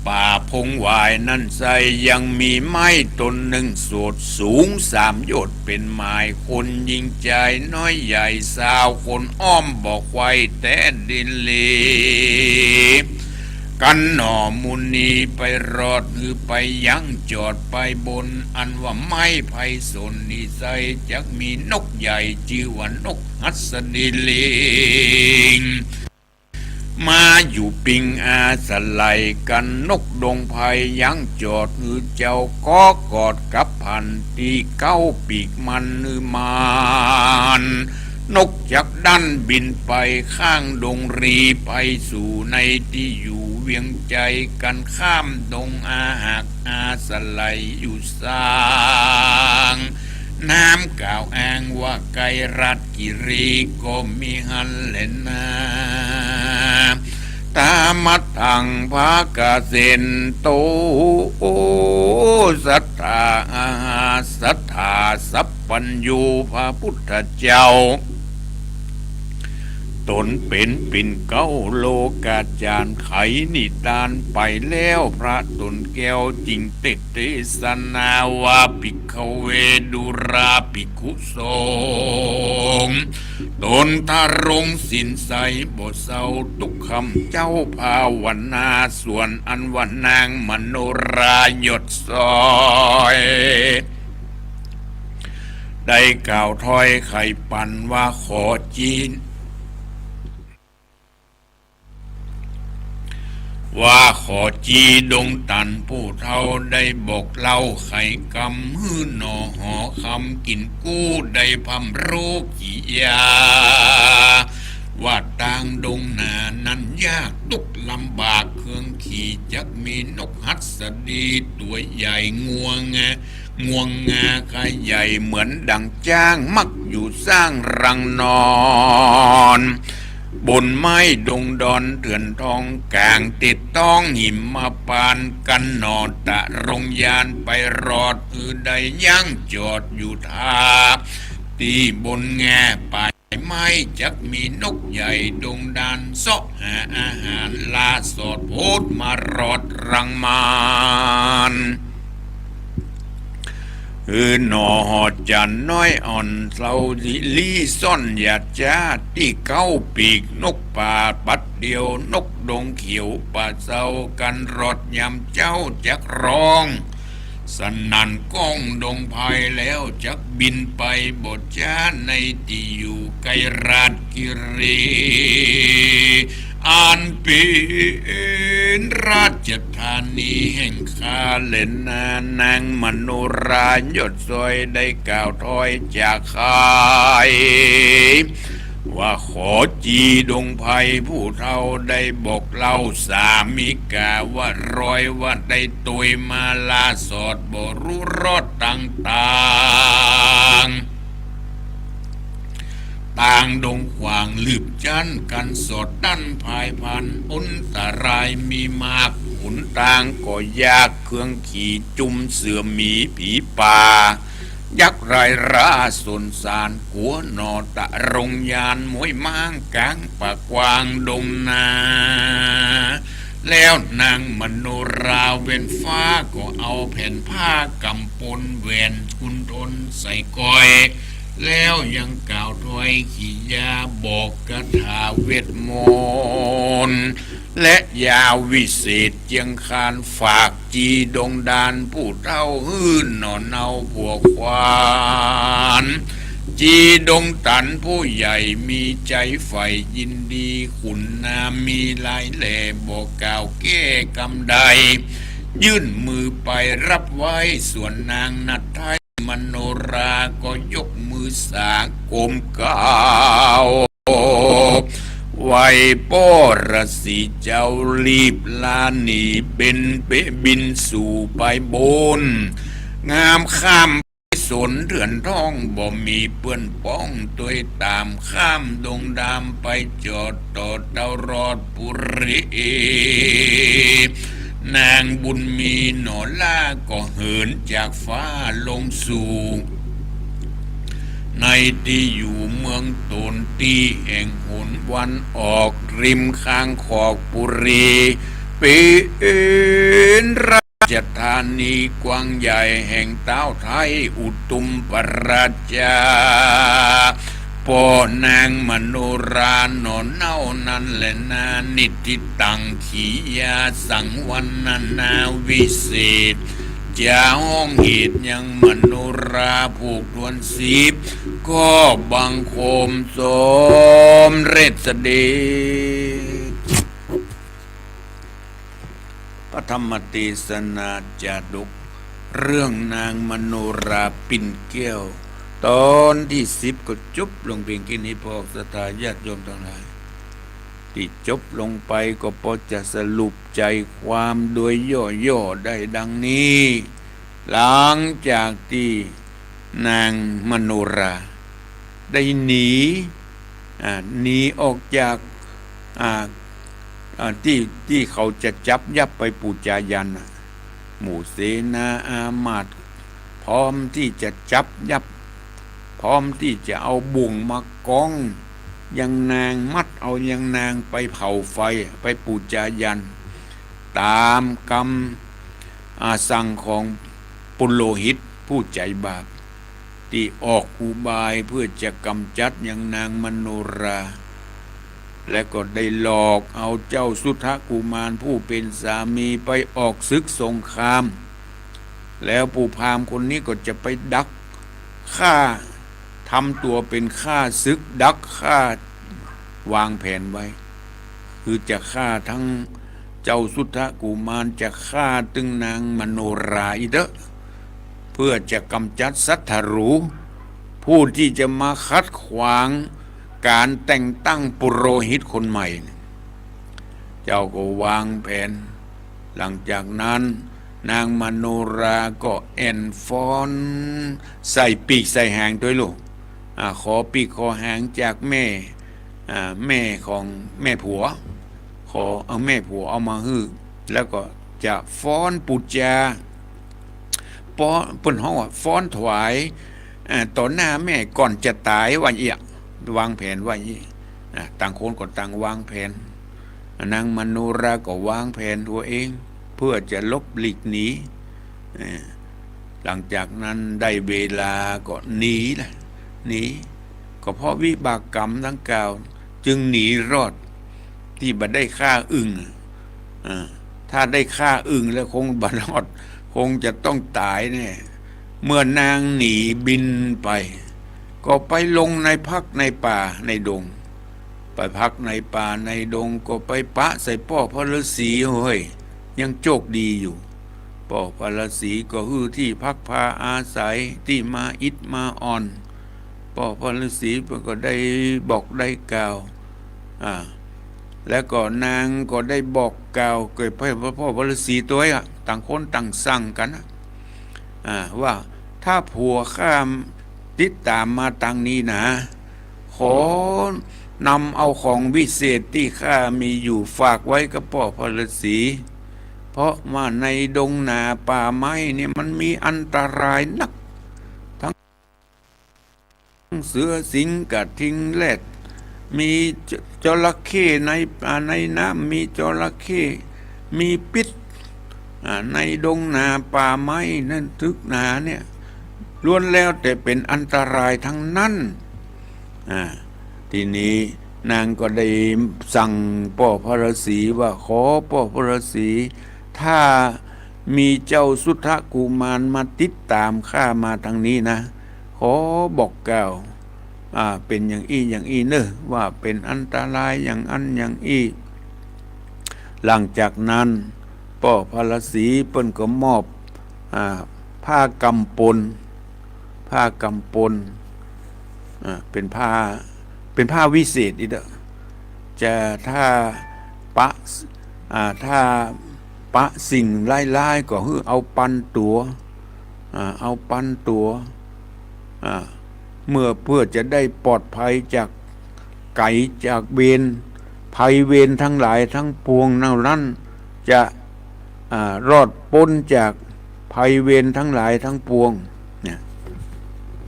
ป่าพงหวายนั้นไส้ยังมีไม้ต้นนึ่งโสดสูงสามโยชน์เป๋นหมาย คนยิงจายน้อยใหญ่สาวคนอ้อมบ่ไขว่แต๊ดินเหล กั๋นหน่อมุนีไปรอดหื้อไปยังจอดไปบน อันว่าไม้ไพศาลนี้ไส้จักมีนกใหญ่จื้อว่านกหัสดีลิง มาอยู่ปิงอาศัยกั๋น นกดงไพรยังจอดหื้อเจ้าก็กอดกับพัน ตี้เก๊าปีกมันหื้อมาน นกจักดั้นบินไปข้างดงรี ไปสู่ในตี้อยู่เวียงใจ๋ กั๋นข้ามดงอาหักอาศัยอยู่สาง น้ำกล่าวอ้างว่าใก้ราชกิรีก็มีหั้นแลนา ตามัตถังภะคะเสนโต สัตถา สัตถาสัพพัญญู พระพุทธเจ้า ตนเป๋นปิ่นเกล้าโลกาจารย์ ไขนิตานไปแล้ว พระต๋นแก้วจึงเตสน์เตสนาว่า ภิกขเว ดูราภิกขุสงฆ์ ตนทรงศีลใสบ่เซา ตุ๊กค่ำเจ๊าภาวนา ส่วนอันว่านางมโนราหยดสร้อย ได้กล่าวถ้อยไขปันว่า ขอจี ว่าขอจีดงตันผู้เฒ่า ได้บอกเล่าไขกำหื้อหนอหอคำกิ๋นกู้ ได้พร่ำรู้กิริยา ว่าตางดงนานั้นยากตุ๊กลำบาก เครื่องขี่จักมีนกหัสดีตั๋วใหญ่งวง งวงงาขยายเหมือนดังจ๊าง มักอยู่สร้างรังนอน บนไม้ดงดอนเถื่อนทอง ก๋างเต็ดต้องหิมพานต์ กั๋นหนอตะรงยานไปรอด อือได้ยั้งจอดอยู่ท่า ตี้บนงาป่ายไม้ จักมีนกใหญ่ดงดาน เซาะหาอาหาร ลาสอดโพดมารอดรังมัน อือหนอหอจันทร์น้อยอ่อนเซา ลิลี่ซ่อนหยาดจ๊า ตี้เก๊าปีกนกป่าปัดเดี่ยว นกดงเขียวป่าเซา กั๋นรอดยามเจ๊าจักร้อง สนั่นก้องดงไพร แล้วจักบินไปบ่จ๊า ในตี้อยู่ใก้ราชกิรี อันเป๋นราชธานีแห่งข้าแลนา นางมโนราหยดสร้อยได้กล่าวถ้อยจาไข ว่าขอจีดงไพรผู้เฒ่า ได้บอกเล่าสามิกาว่าร้อย ว่าได้ตวยมาลาสอดบ่ฮู้รอดตางตาง ตางดงขวางลืบจั้น กั๋นสอดดั้นพายพัน อันตรายมีมาก หนตางก็ยาก เครื่องขี่จุมเสือหมีผีป่า ยักษ์ร้ายราสนสาร กั๋วหนอตะรงยาน มวยม้างก๋างป่ากว้างดงนา แล้วนางมโนราเว้นฟ้า ก็เอาแผ่นผ้ากำปนแหวนกุณฑลใส่ก้อย แล้วยังกล่าวถ้อยกิริยา บอกคาถาเวทมนต์ และยาวิเศษเจียงคาน ฝากจีดงดานผู้เฒ่า หื้อหนอเนาผัวขวัญ จีดงตันผู้ใหญ่มีใจ๋ใฝ่ยินดี ขุนนามมีหลายแหล่ บ่กล่าวแก้กำใด ยื่นมือไปฮับไว้ ส่วนนางหทัย มโนราก็ยกมือสาก้มกราบไหว้ป้อฤๅษีเจ้า รีบลาหนีเบนเปบินสู่ไปบน งามข้ามสนเถื่อนทอง บ่มีเปื้อนป้อง ตวยต๋ามข้ามดงดำไปจอดต่อเต้ารอดปุรี นางบุญมีหนอล่าก็เหินจากฟ้าลงสู่ ในตี้อยู่เมืองต๋นตี้แห่งหนวันออก ริมข้างขอกปุรี เป๋นราชธานีกว้างใหญ่แห่งต๊าวไทยอุตุมปราชา ป้อนางมโนราหนอเนานั้นแลนา นิทธิตังกิริยาสังวรรณนาวิเศษ จะฮ้องเหตุยังมโนราผูกถ้วนสิบ ก็บังคมสมเร็จเสด็จ พระธรรมเตสนาจาดก เรื่องนางมโนราปิ่นแก้ว ต๋อนตี้สิบก็จบลงเพียงแค่นี้ พวกศรัทธาญาติโยมตังหลาย ตี้จบลงไปก็ปอจะสรุปใจ๋ความโดยย่อๆ ได้ดังนี้ หลังจากตี้นางมโนราได้หนี อ่า หนีออกจาก อ่า อ่า ตี้ ตี้เขาจะจับยับไปปู๋จายัณน่ะ หมู่เสนาอามาตย์พร้อมตี้จะจับยับ พร้อมตี้จะเอาบ่วงมากอง ยังนาง มัดเอายังนางไปเผาไฟ ไปปู๋จายัน ต๋ามกำ อ่า สั่งของปุโรหิตผู้ใจ๋บาป ตี้ออกอุบายเพื่อจะก๋ำจัดยังนางมโนรา และก็ได้หลอกเอาเจ้าสุทธกุมารผู้เป๋นสามีไปออกศึกสงคราม แล้วปู่พราหมณ์คนนี้ก็จะไปดักฆ่า ทำตั๋วเป๋นข้าศึกดักฆ่า วางแผนไว้ คือจะฆ่าตึงเจ้าสุทธกุมาร จะฆ่าตึงนางมโนราอี้เต๊อะ เพื่อจะก๋ำจัดศัตรู๋ ผู้ตี้จะมาขัดขวางก๋านแต่งตั้งปุโรหิตคนใหม่ เจ้าก็วางแผน หลังจากนั้นนางมโนราก็แอ่นฟ้อนใส่ปีกใส่หางตวยลูก อ่า ขอปีกขอหางจากแม่ อ่า แม่ของแม่ผัว ขอเอาแม่ผัวเอามาหื้อ แล้วก็จะฟ้อนปู๋จา ป้อ เปิ้นฮ้องว่าฟ้อนถวาย อ่า ต่อหน้าแม่ก่อนจะต๋ายว่าอี้ วางแผนว่าอี้ อ่า ต่างคนก็ต่างวางแผน นางมโนราก็วางแผนตั๋วเอง เพื่อจะหลบหลีกหนี เอ่อ หลังจากนั้นได้เวลาก็หนีละ หนี ก็เพราะวิบากกรรมดังกล่าว จึงหนีรอด ตี้บ่ได้ฆ่าอึ่ง อ่า ถ้าได้ฆ่าอึ่งแล้วคงบ่รอด คงจะต้องต๋ายแน่ เมื่อนางหนีบินไป ก็ไปลงใน พักในป่าในดง ไปพักในป่าในดง ก็ไปปะใส่ป้อพระฤๅษี โห้ย ยังโจคดีอยู่ ป้อพระฤๅษีก็หื้อตี้พักพาอาศัย ตี้มาอิดมาอ่อน ป้อพระฤๅษีก็ได้บอกได้กล่าว อ่า แล้วก็นางก็ได้บอกกล่าวกับป้อพระฤๅษีตวยอะ ต่างคนต่างสั่งกั๋นอะ อ่า ว่าถ้าผัวข้าติดต๋ามมาตางนี้นา ขอนำเอาของวิเศษตี้ข้ามีอยู่ฝากไว้กับป้อพระฤๅษี เพราะว่าในดงหนาป่าไม้เนี่ยมันมีอันตรายนัก ทั้งเสือสิงห์กระทิงแรด มีจ- จระเข้ใน อ่า ในน้ำมีจระเข้ มีพิษ อ่า ในดงหนาป่าไม้ในตึกหนาเนี่ย ล้วนแล้วแต่เป๋นอันตรายทั้งนั้น อ่า ทีนี้นางก็ได้สั่งป้อพระฤๅษีว่า ขอป้อพระฤๅษี ถ้ามีเจ้าสุทธกุมารมาติดต๋ามข้ามาตางนี้นะ ขอบอกกล่าว อ่า เป๋นอย่างอี้อย่างอี้เน่อ ว่าเป๋นอันตรายอย่างอั้นอย่างอี้ หลังจากนั้นป้อพระฤๅษีเปิ้นก็มอบ อ่า ผ้ากำปล ผ้ากำปล อ่า เป๋นผ้า เป๋นผ้าวิเศษอี้เต๊อะ จะถ้าปะ อ่า ถ้าปะสิ่งร้ายๆ ก็หื้อเอาปันตั๋ว อ่า เอาปันตั๋ว อ่า เมื่อ เพื่อจะได้ปลอดภัยจาก ไก๋จากเวร ภัยเวรทั้งหลายทั้งปวงเหล่านั้น จะ อ่า รอดป๊นจากภัยเวรทั้งหลายทั้งปวง เนี่ย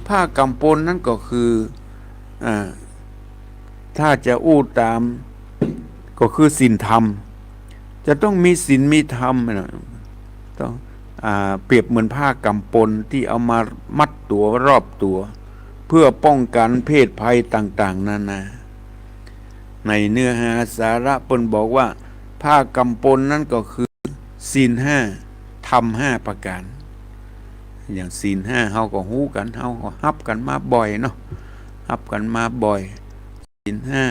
ผ้ากำปลนั้นก็คือ อ่า ถ้าจะอู้ต๋าม ก็คือศีลธรรม จะต้องมีศีลมีธรรมนะ ต้อง อ่า เปรียบเหมือนผ้ากำปลตี้เอามามัดตั๋วรอบตั๋ว เพื่อป้องกั๋นเพศภัยต่างๆ นานา ในเนื้อหาสาระเปิ้นบอกว่า ผ้ากำปลนั้นก็คือศีลห้า ธรรมห้าประก๋าน อย่างศีลห้าเฮาก็ฮู้กั๋น เฮาก็ฮับกั๋นมาบ่อยเนาะ ฮับกั๋นมาบ่อย ศีลห้า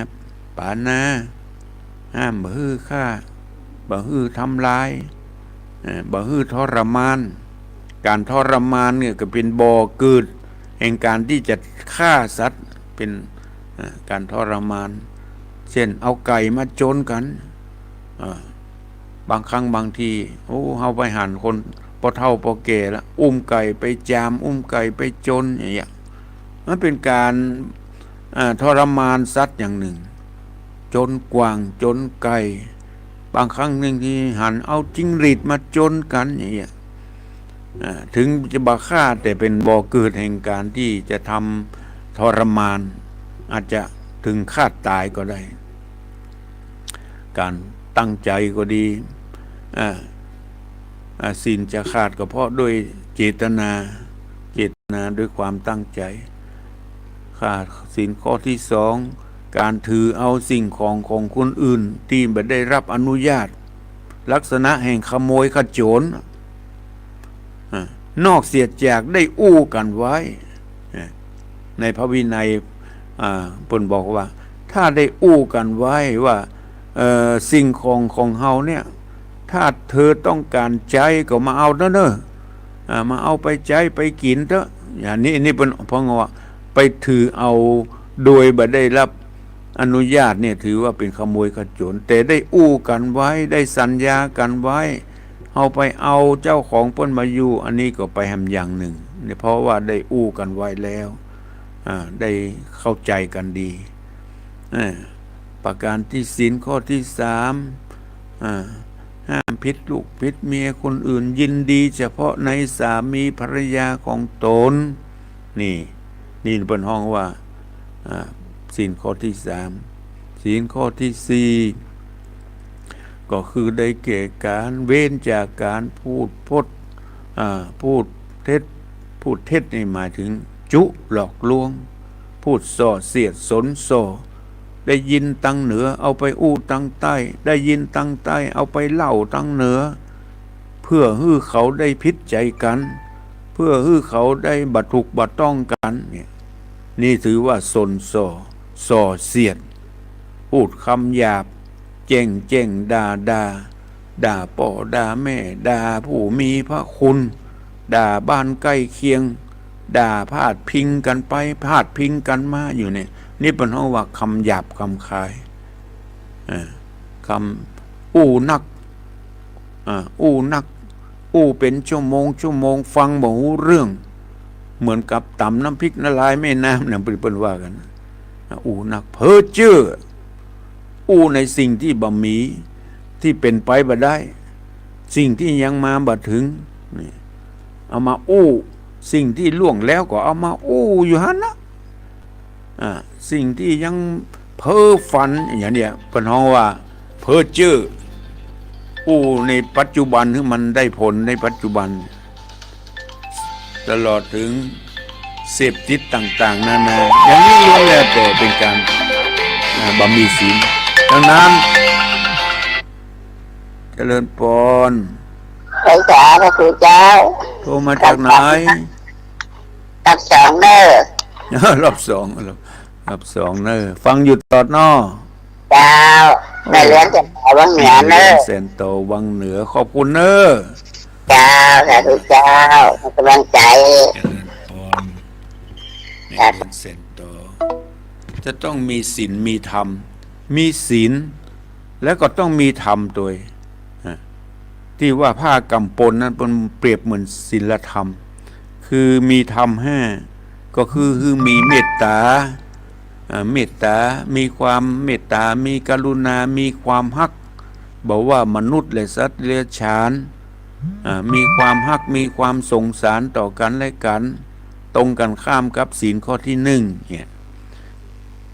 ปาณา ห้ามบ่หื้อฆ่า บ่หื้อทำลาย เอ่อ บ่หื้อทรมาน ก๋านทรมานเนี่ยก็เป๋นบ่อเกิดแห่งก๋านตี้จะฆ่าสัตว์ เป๋น เอ่อ ก๋านทรมาน เช่น เอาไก่มาจนกั๋น เอ่อ บางครั้งบางที โอ้ เฮาไปหันคนป้อเฒ่าป้อแก่ละ อุ้มไก่ไปจาม อุ้มไก่ไปจน อย่างเงี้ย มันเป๋นก๋าน อ่า ทรมานสัตว์อย่างนึ่ง จนกว่าง จนไก่ บางครั้งบางทีหันเอาจิ้งหรีดมาจนกั๋น อย่างเงี้ย อ่า เถิงจะบ่ฆ่า แต่เป๋นบ่อเกิดแห่งก๋านตี้จะทำทรมาน อาจจะ เถิงขาดต๋ายก็ได้ ก๋านตั้งใจ๋ก็ดี อ่า อ่า ศีลจะขาดก็เพราะด้วยเจตนา เจตนาด้วยความตั้งใจ๋ ขาดศีลข้อตี้สอง ก๋านถือเอาสิ่งของของคนอื่นตี้บ่ได้ฮับอนุญาต ลักษณะแห่งขโมยขโจร อ่า นอกเสียจากได้อู้กั๋นไว้ อ่า ในพระวินัย อ่า เปิ้นบอกว่า ถ้าได้อู้กั๋นไว้ว่า เอ่อ สิ่งของของเฮาเนี่ย ถ้าเธอต้องก๋านใจ๊ก็มาเอาเต๊อะเน่อ อ่า มาเอาไปใจ๊ไปกิ๋นเต๊อะ อย่างนี้ นี่เปิ้น เปิ้นว่าไปถือเอาโดยบ่ได้ฮับอนุญาตเนี่ย ถือว่าเป๋นขโมยขโจร แต่ได้อู้กั๋นไว้ ได้สัญญากั๋นไว้ เฮาไปเอาเจ้าของเปิ้นมาอยู่ อันนี้ก็ไปแหมอย่างนึ่ง เนี่ย เพราะว่าได้อู้กั๋นไว้แล้ว อ่า ได้เข้าใจ๋กั๋นดี อ่า ประก๋านตี้ ศีลข้อตี้สาม อ่า ห้ามผิดลูกผิดเมียคนอื่น ยินดีเฉพาะในสามีภรรยาของตน นี่ นี่เปิ้นฮ้องว่า อ่า ศีลข้อตี้สาม ศีลข้อตี้สี่ ก็คือได้แก่ก๋านเว้นจากก๋านพูดพจน์ อ่า พูดเท็จ พูดเท็จนี่หมายเถิงจุหลอกลวง พูดส่อเสียดสนส่อ ได้ยินตางเหนือเอาไปอู้ตางใต้ ได้ยินตางใต้เอาไปเล่าตางเหนือ เพื่อหื้อเขาได้ผิดใจ๋กั๋น เพื่อหื้อเขาได้บ่ถูกบ่ต้องกั๋นเนี่ย นี่ถือว่าสนส่อ ส่อเสียด พูดกำหยาบ แจ้งแจ้งด่าด่า ด่าป้อด่าแม่ ด่าผู้มีพระคุณ ด่าบ้านใก้เคียง ด่าพาดพิงกั๋นไป พาดพิงกั๋นมาอยู่เนี่ย นี่เปิ้นฮ้องว่ากำหยาบกำคาย อ่า กำ อู้นัก อ่า อู้นัก อู้เป๋นชั่วโมงชั่วโมง ฟังบ่ฮู้เรื่อง เหมือนกับต๋ำน้ำพริกน้ำลายแม่น้ำนะ เปิ้น เปิ้นว่ากั๋น อู้นัก เพ้อเจ้อ อู้ในสิ่งตี้บ่มี ตี้เป๋นไปบ่ได้ สิ่งตี้ยังมาบ่เถิง นี่ เอามาอู้ สิ่งตี้ล่วงแล้วก็เอามาอู้อยู่หั้นนะ อ่า สิ่งตี้ยังเพ้อฝันอย่างเนี้ย เปิ้นฮ้องว่าเพ้อเจ้อ อู้ในปัจจุบันหื้อมันได้ผลในปัจจุบัน ตลอดเถิงเสพติดต่างๆ นานา อย่างนี้ล้วนแล้วแต่เป๋นก๋าน อ่า บ่มีศีล ดังนั้น เจริญปอน ไหว้สาพระครูเจ้า โทรมาจากไหน รอบสองเน่อ รอบสอง รอบ รอบสองเน่อ ฟังอยู่ตลอดเนาะ เจ้า โอ้ แม่เลี้ยงแสนโตวังเหนือเน่อ แม่เลี้ยงแสนโตวังเหนือ ขอบคุณเน่อ เจ้า สาธุเจ้า ให้ก๋ำลังใจ๋ เจริญปอน แม่เลี้ยงแสนโต จะต้องมีศีลมีธรรม มีศีล แล้วก็ต้องมีธรรมตวย ฮะ ตี้ว่าผ้ากำปนนั้นเปิ้นเปรียบเหมือนศีลธรรม คือมีธรรมห้า ก็คือ คือมีเมตต๋า อ่า เมตต๋า มีความเมตต๋า มีกรุณา มีความฮัก บ่ว่ามนุษย์และสัตว์เดรัจฉาน อ่า มีความฮัก มีความสงสารต่อกั๋นและกั๋น ตรงกั๋นข้ามกับศีลข้อตี้หนึ่งเนี่ย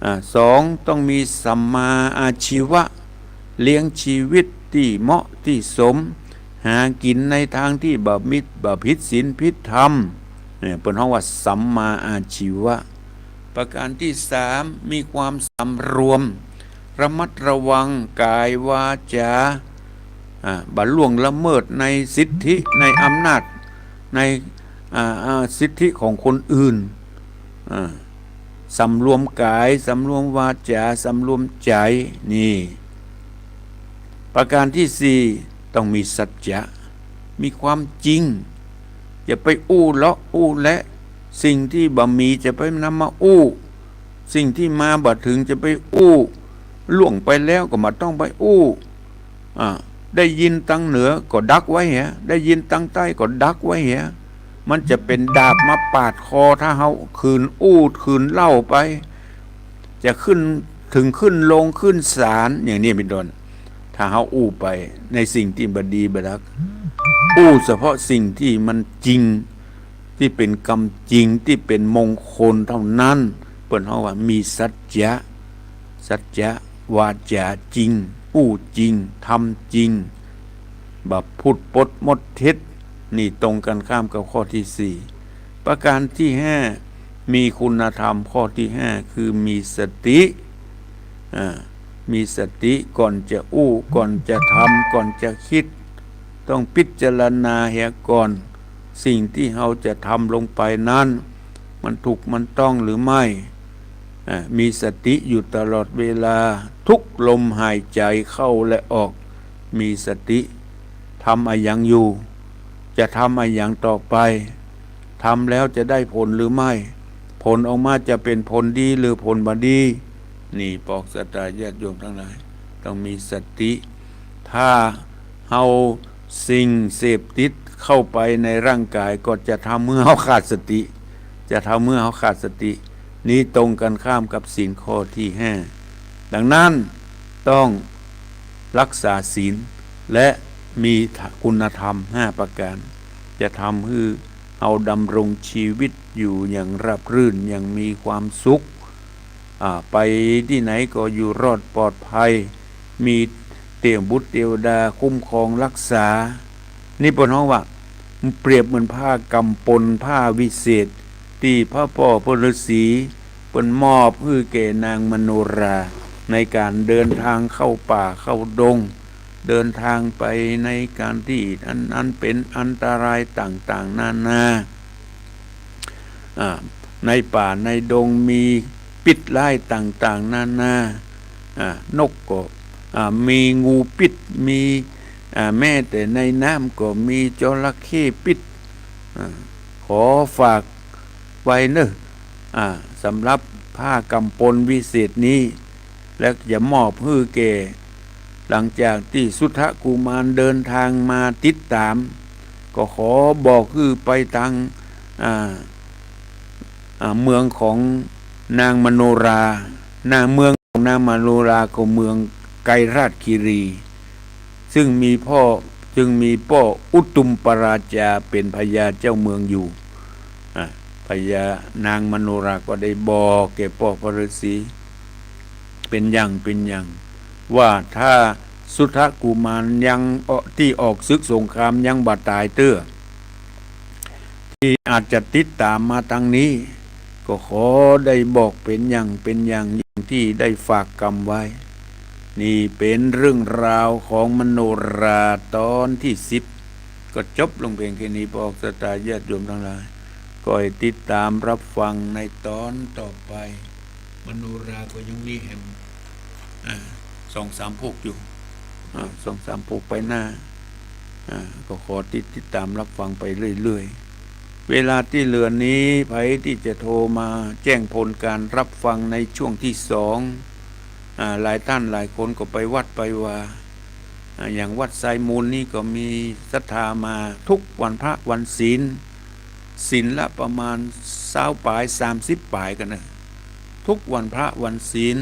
อ่า สอง ต้องมีสัมมาอาชีวะ เลี้ยงชีวิตตี้เหมาะตี้สม หากิ๋นในตางตี้บ่มิด บ่ผิดศีลผิดธรรม เนี่ย เปิ้นฮ้องว่าสัมมาอาชีวะ ประก๋านตี้สาม มีความสำรวม ระมัดระวังกายวาจา อ่า บ่ล่วงละเมิดในสิทธิ ในอำนาจ ใน อ่า อ่า สิทธิของคนอื่น อ่า สำรวมกาย สำรวมวาจา สำรวมใจ๋ นี่ ประก๋านตี้สี่ ต้องมีสัจจะ มีความจริง อย่าไปอู้เลาะอู้และ สิ่งตี้บ่มีจะไปนำมาอู้ สิ่งตี้มาบ่เถิงจะไปอู้ ล่วงไปแล้วก็บ่ต้องไปอู้ อ่า ได้ยินตางเหนือก็ดักไว้เหีย ได้ยินตางใต้ก็ดักไว้เหีย มันจะเป๋นดาบมาปาดคอ ถ้าเฮาขืนอู้ขืนเล่าไป จะขึ้น เถิงขึ้นโรงขึ้นศาล อย่างนี้เป๋นต้น ถ้าเฮาอู้ไปในสิ่งตี้บ่ดีบ่ดัก อู้เฉพาะสิ่งตี้มันจริง ตี้เป๋นกำจริง ตี้เป๋นมงคลเต้านั้น เปิ้นฮ้องว่ามีสัจจะ สัจจะ วาจ๋าจริง อู้จริง ทำจริง บ่พูดปดมดเท็จ นี่ตรงกันข้ามกับข้อที่สี่ ประการที่ห้า มีคุณธรรมข้อที่ห้า คือมีสติ อ่า มีสติก่อนจะอู้ ก่อนจะทำ ก่อนจะคิด ต้องพิจารณาเหียก่อน สิ่งตี้เฮาจะทำลงไปนั้น มันถูกมันต้องหรือไม่ อ่า มีสติอยู่ตลอดเวลา ทุกลมหายใจเข้าและออก มีสติ ทำอะหยังอยู่ จะทำอะหยังต่อไป ทำแล้วจะได้ผลหรือไม่ ผลออกมาจะเป๋นผลดีหรือผลบ่ดี นี่ปอกศรัทธาญาติโยมตังหลาย ต้องมีสติ ถ้าเฮาสิ่งเสพติดเข้าไปในร่างกายก็จะทำหื้อเฮาขาดสติ จะทำหื้อเฮาขาดสติ นี้ตรงกันข้ามกับศีลข้อที่ห้า ดังนั้นต้องรักษาศีล และมีคุณธรรมห้าประการ จะทำหื้อเฮาดำรงชีวิตอยู่อย่างราบรื่น อย่างมีความสุข อ่า ไปตี้ไหนก็อยู่รอดปลอดภัย มีเตวบุตรเตวดาคุ้มครองรักษา นี่เปิ้นฮ้องว่า มันเปรียบเหมือนผ้ากำปลผ้าวิเศษ ตี้พระป้อพระฤาษีเปิ้นมอบหื้อแก่นางมโนรา ในการเดินทางเข้าป่าเข้าดง เดินทางไปในการตี้อัน อันเป๋นอันตรายต่างๆ นานา อ่า ในป่าในดงมีพิษร้ายต่างๆ นานา อ่า นกก็ อ่า มีงูพิษ มี อ่า แม้แต่ในน้ำก็มีจระเข้พิษ อ่า ขอฝากไว้เนอะ อ่า สำหรับผ้ากำปลวิเศษนี้ และจะมอบหื้อแก่ หลังจากตี้สุทธกุมารเดินทางมาติดตาม ก็ขอบอกหื้อไปตาง อ่า อ่า เมืองของนางมโนรา นาง เมืองของนางมโนราก็เมืองไกรราชคีรี ซึ่งมีพ่อ ซึ่งมีป้ออุตุมปราจาเป๋นพญาเจ้าเมืองอยู่ อ่า พญานางมโนราก็ได้บอกแก่ป้อพระฤาษี เป๋นอย่างเป๋นอย่าง ว่าถ้าสุทธกุมารยังออก ตี้ออกศึกสงครามยังบ่ต๋ายเตื้อ ตี้อาจจะติดต๋ามมาตางนี้ ก็ขอได้บอกเป๋นอย่างเป๋นอย่าง อย่างตี้ได้ฝากกำไว้ นี่เป๋นเรื่องราวของมโนราตอนตี้สิบ ก็จบลงเพียงแค่นี้ ปอกศรัทธาญาติโยมตังหลาย ก็ให้ติดต๋ามรับฟังในตอนต่อไป มโนราก็ยังมีแหม อ่า สองสามพวกอยู่ อ่า สองสามพวกไปหน้า อ่า ก็ขอติด ติดต๋ามรับฟังไปเรื่อยๆ เวลาตี้เหลือนี้ ใผตี้จะโทรมาแจ้งผลการรับฟังในช่วงที่สอง อ่า หลายต้านหลายคนก็ไปวัดไปวา อ่า อย่างวัดไซมูลนี่ก็มีศรัทธามาทุกวันพระวันศีล ศีลละประมาณซาวป๋าย สามสิบป๋ายกั๋นนะ ทุกวันพระวันศีล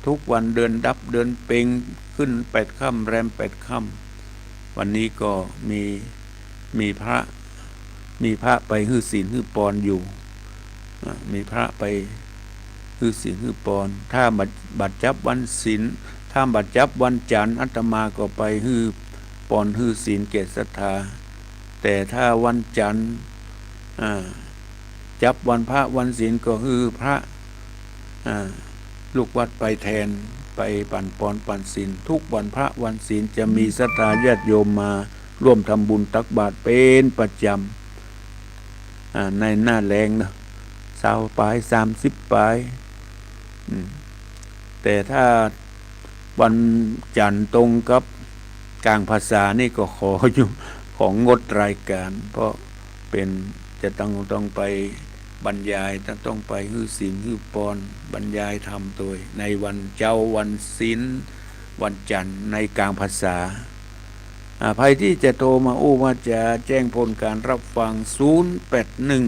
ทุกวันเดือนดับเดือนเพ็ญ ขึ้นแปดค่ำแรมแปดค่ำ วันนี้ก็มี มีพระ มีพระไปหื้อศีลหื้อปอนอยู่ อ่า มีพระไปหื้อศีลหื้อปอน ถ้าบ่ บ่จับวันศีล ถ้าบ่จับวันจันทร์ อาตมาก็ไปหื้อปอนหื้อศีลแก่ศรัทธา แต่ถ้าวันจันทร์ อ่า จับวันพระวันศีลก็หื้อพระ อ่า ลูกวัดไปแตน ไปปั๋นปอนปั๋นศีล ทุกวันพระวันศีลจะมีศรัทธาญาติโยมมาร่วมทำบุญตักบาตรเป๋นประจ๋ำ อ่า ในหน้าแล้งเนาะ ซาวป๋าย สามสิบป๋าย อืม แต่ถ้าวันจันทร์ตรงกับกลางพรรษานี่ก็ขออยู่ ของงดรายการ เพราะเป๋น จะต้อง ต้องไปบรรยาย ต้อง ต้องไปหื้อศีลหื้อปอน บรรยายธรรมโตย ในวันเจ๊าวันศีล วันจันทร์ในกลางพรรษา อ่า ใผตี้จะโทรมาอู้ว่าจะแจ้งผลการรับฟัง ศูนย์แปดหนึ่ง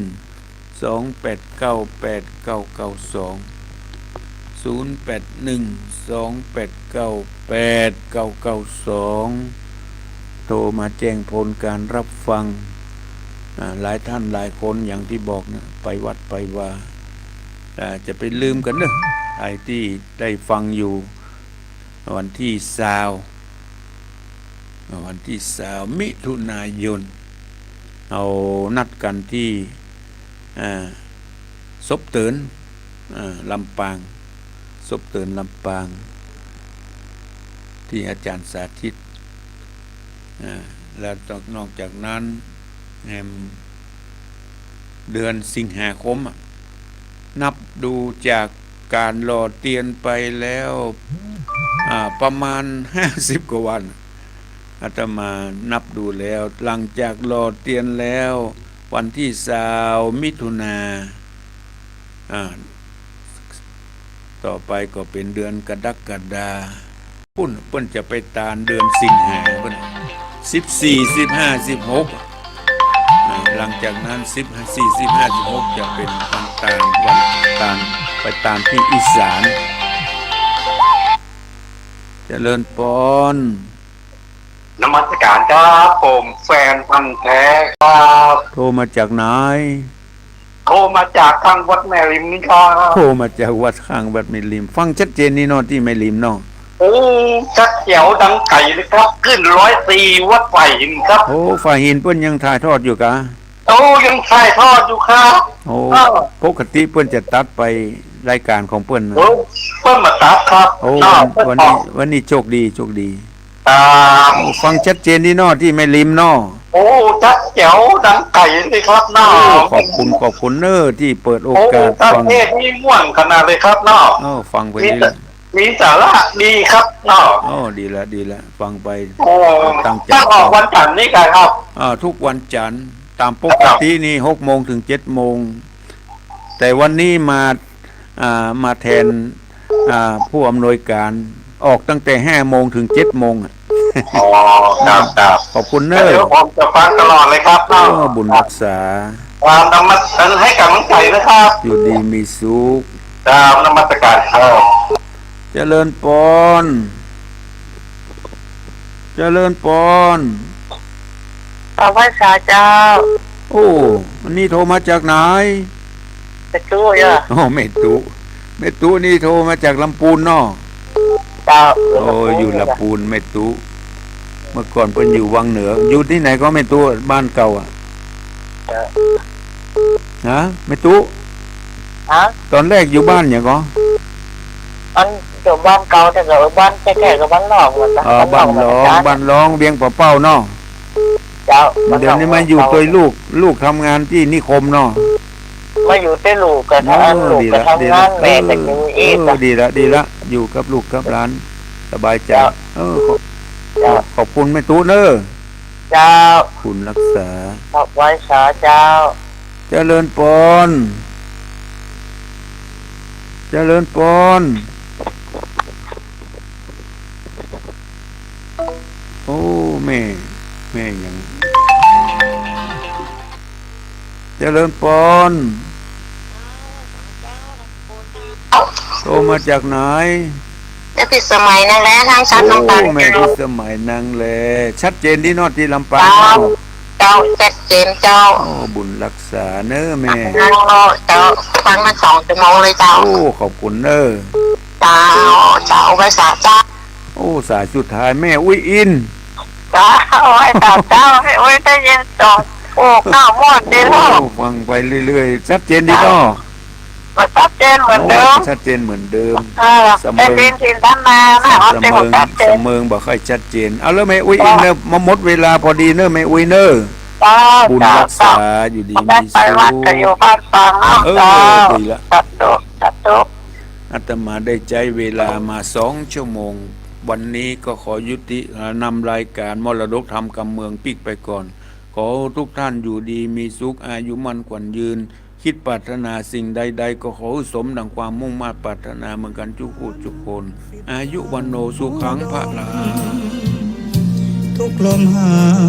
สองแปดเก้า แปดเก้าเก้าสอง ศูนย์แปดหนึ่ง สองแปดเก้า แปดเก้าเก้าสอง โทรมาแจ้งผลการรับฟัง อ่า หลายต้านหลายคนอย่างตี้บอกนะ ไปวัดไปวา อ่า จะไปลืมกั๋นเนอะ รตี้ได้ฟังอยู่ วันตี้ซาว วันตี้ซาวมิถุนายน เฮานัดกั๋นตี้ อ่า ศพเติ๋น อ่า ลำปาง ศพเติ๋นลำปาง ตี้อาจ๋ารย์สาธิต อ่า แล้วนอกจากนั้น แหม เดือนสิงหาคมอะ นับดูจากก๋านหล่อเตียนไปแล้ว อ่า ประมาณห้าสิบกว่าวัน อาตมานับดูแล้ว หลังจากหล่อเตียนแล้ว วันตี้ซาวมิถุนา อ่า ต่อไปก็เป๋นเดือนกรกฎา ปุ้น เปิ้นจะไปตานเดือนสิงหาปุ้น สิบสี่ สิบห้า สิบหก อ่า หลังจากนั้น สิบสี่ สิบห้า สิบหก จะเป๋นวันตาน วันตาน ไปตานตี้อีสาน เจริญปอน นมัสก๋านครับ ผมแฟนพันธุ์แท้ครับ โทรมาจากไหน โทรมาจากข้างวัดแม่ริมนี่ครับ โทรมาจากวัด ข้างวัดแม่ริม ฟังชัดเจนนี่เนาะ ตี้แม่ริมเนาะ โอ้ ชัดแจ๋วดังไก๋เลยครับ ขึ้นร้อยสี่วัดฝ่ายหินครับ โอ้ ฝ่ายหินเปิ้นยังถ่ายทอดอยู่กา โอ้ ยังถ่ายทอดอยู่ครับ โอ้ เออ ปกติเปิ้นจะตัดไปรายก๋านของเปิ้นนะ โอ้ เปิ้นบ่ตัดครับ โอ้ เออ วัน เปิ้น วันนี้ บอก วันนี้โชคดี โชคดี ครับ โอ้ ฟังชัดเจนดีเนาะ ตี้แม่ริมเนาะ โอ้ ชัดแจ๋วดังไก๋เลยครับเนาะ โอ้ ขอบคุณ ขอบคุณเน้อ ตี้เปิดโอกาส โอ้ ฟัง เทศน์นี่ม่วนขนาดเลยครับเนาะ เออ ฟังไป มี เรื่อย มีสาระดีครับเนาะ โอ้ ดีละ ดีละ ฟังไป โอ้ ตั้งใจ๋ ตั้งออกวันจันทร์นี่ไงครับ อ่า ทุกวันจันทร์ ต๋ามปกตินี่ หกโมงเถิงเจ็ดโมง แต่วันนี้มา อ่า มาแทน อ่า ผู้อำนวยก๋าน ออกตั้งแต่ห้าโมงเถิงเจ็ดโมงอะ อ๋อ ครับ ครับ ขอบคุณเน้อ เดี๋ยวผมจะฟังตลอดเลยครับ เออ บุญรักษา ครับ นมัส ให้ก๋ำลังใจ๋นะครับ อยู่ดีมีสุข ครับ นมัสก๋านครับ เจริญปอน เจริญปอน เอาไหว้สาเจ้า โอ้ วันนี้โทรมาจากไหน แม่ตุ๊เจ้า โอ้ แม่ตุ๊ แม่ตุ๊นี่โทรมาจากลำปูนเนาะ เจ้า โอ้ อยู่ลำปูน แม่ตุ๊ เมื่อก่อนเปิ้นอยู่วังเหนือ อยู่ตี้ไหนก็แม่ตุ๊ บ้านเก่าอะ เจ้า ฮะ แม่ตุ๊ ฮะ ต๋อนแรกอยู่บ้านหยังก่อ อันอยู่บ้านเก่า แต่ก็บ้านแท้ๆ ก็บ้านลองเหมือนกั๋น อ๋อ บ้านลอง บ้านลอง เวียงป่าเป้าเนาะ เจ้า เดี๋ยวนี้มาอยู่ตวยลูก ลูกทำงานตี้นิคมเนาะ มาอยู่ตวยลูกก็ อ๋อ ลูกก็ทำงาน ดีละ แม่ก็อยู่อีก เออ ดีละ ดีละ อยู่กับลูกกับหลาน สบายใจ๋ เจ้า เออ ขอบ เจ้า ขอบคุณแม่ตุ๊เน้อ เจ้า บุญรักษา ขอบไหว้สาเจ้า เจริญปอน เจริญปอน โอ้ แม่ แม่ยัง เจริญปอน โทรมาจากไหน แม่พิสมัยนังแล ทางชัด โอ้ น้องตาล แม่พิสมัยนังแล ชัดเจนดีเนาะ ตี้ลำปาง เจ้า เนาะ เจ้า ชัดเจนเจ้า โอ้ บุญรักษาเน้อแม่ เจ้า ฟังมาสองชั่วโมงเลยเจ้า โอ้ ขอบคุณเน้อ เจ้า เจ้า ไหว้สาเจ้า โอ้ สายสุดท้ายแม่อุ๊ยอิน เจ้า ไหว้สาเจ้า ให้อุ๊ยได้ยินสอง โอ้ ข้าวม่วนดีเนาะ โอ้ ฟังไปเรื่อยๆ ชัดเจนดีเนาะ มันชัดเจนเหมือนเดิม โอ้ ชัดเจนเหมือนเดิม เออ สำเริง ได้ยินจินตนานะ สำเริง ชัดเจน สำเริงบ่ค่อยชัดเจน เอาแล้วแม่อุ๊ยอินเน้อ มาหมดเวลาพอดีเน้อแม่อุ๊ยเน้อ เจ้า บุญรักษา เจ้า อยู่ดีมีสุข ไปวัดก็อยู่บ้านฟังเนาะ เออ เจ้า ดีละ สาธุ สาธุ อาตมาได้ใจ๊เวลามาสองชั่วโมง วันนี้ก็ขอยุติ นำรายการมรดกธรรมกำเมืองปิ๊กไปก่อน ขอทุกท่านอยู่ดีมีสุข อายุมั่นขวัญยืน คิดปรารถนาสิ่งใดๆ ก็ขอหื้อสมดังความมุ่งมาดปรารถนาเหมือนกั๋นจุกผู้จุกคน อายุวัณโณสุขังพลัง ทุกลมหาย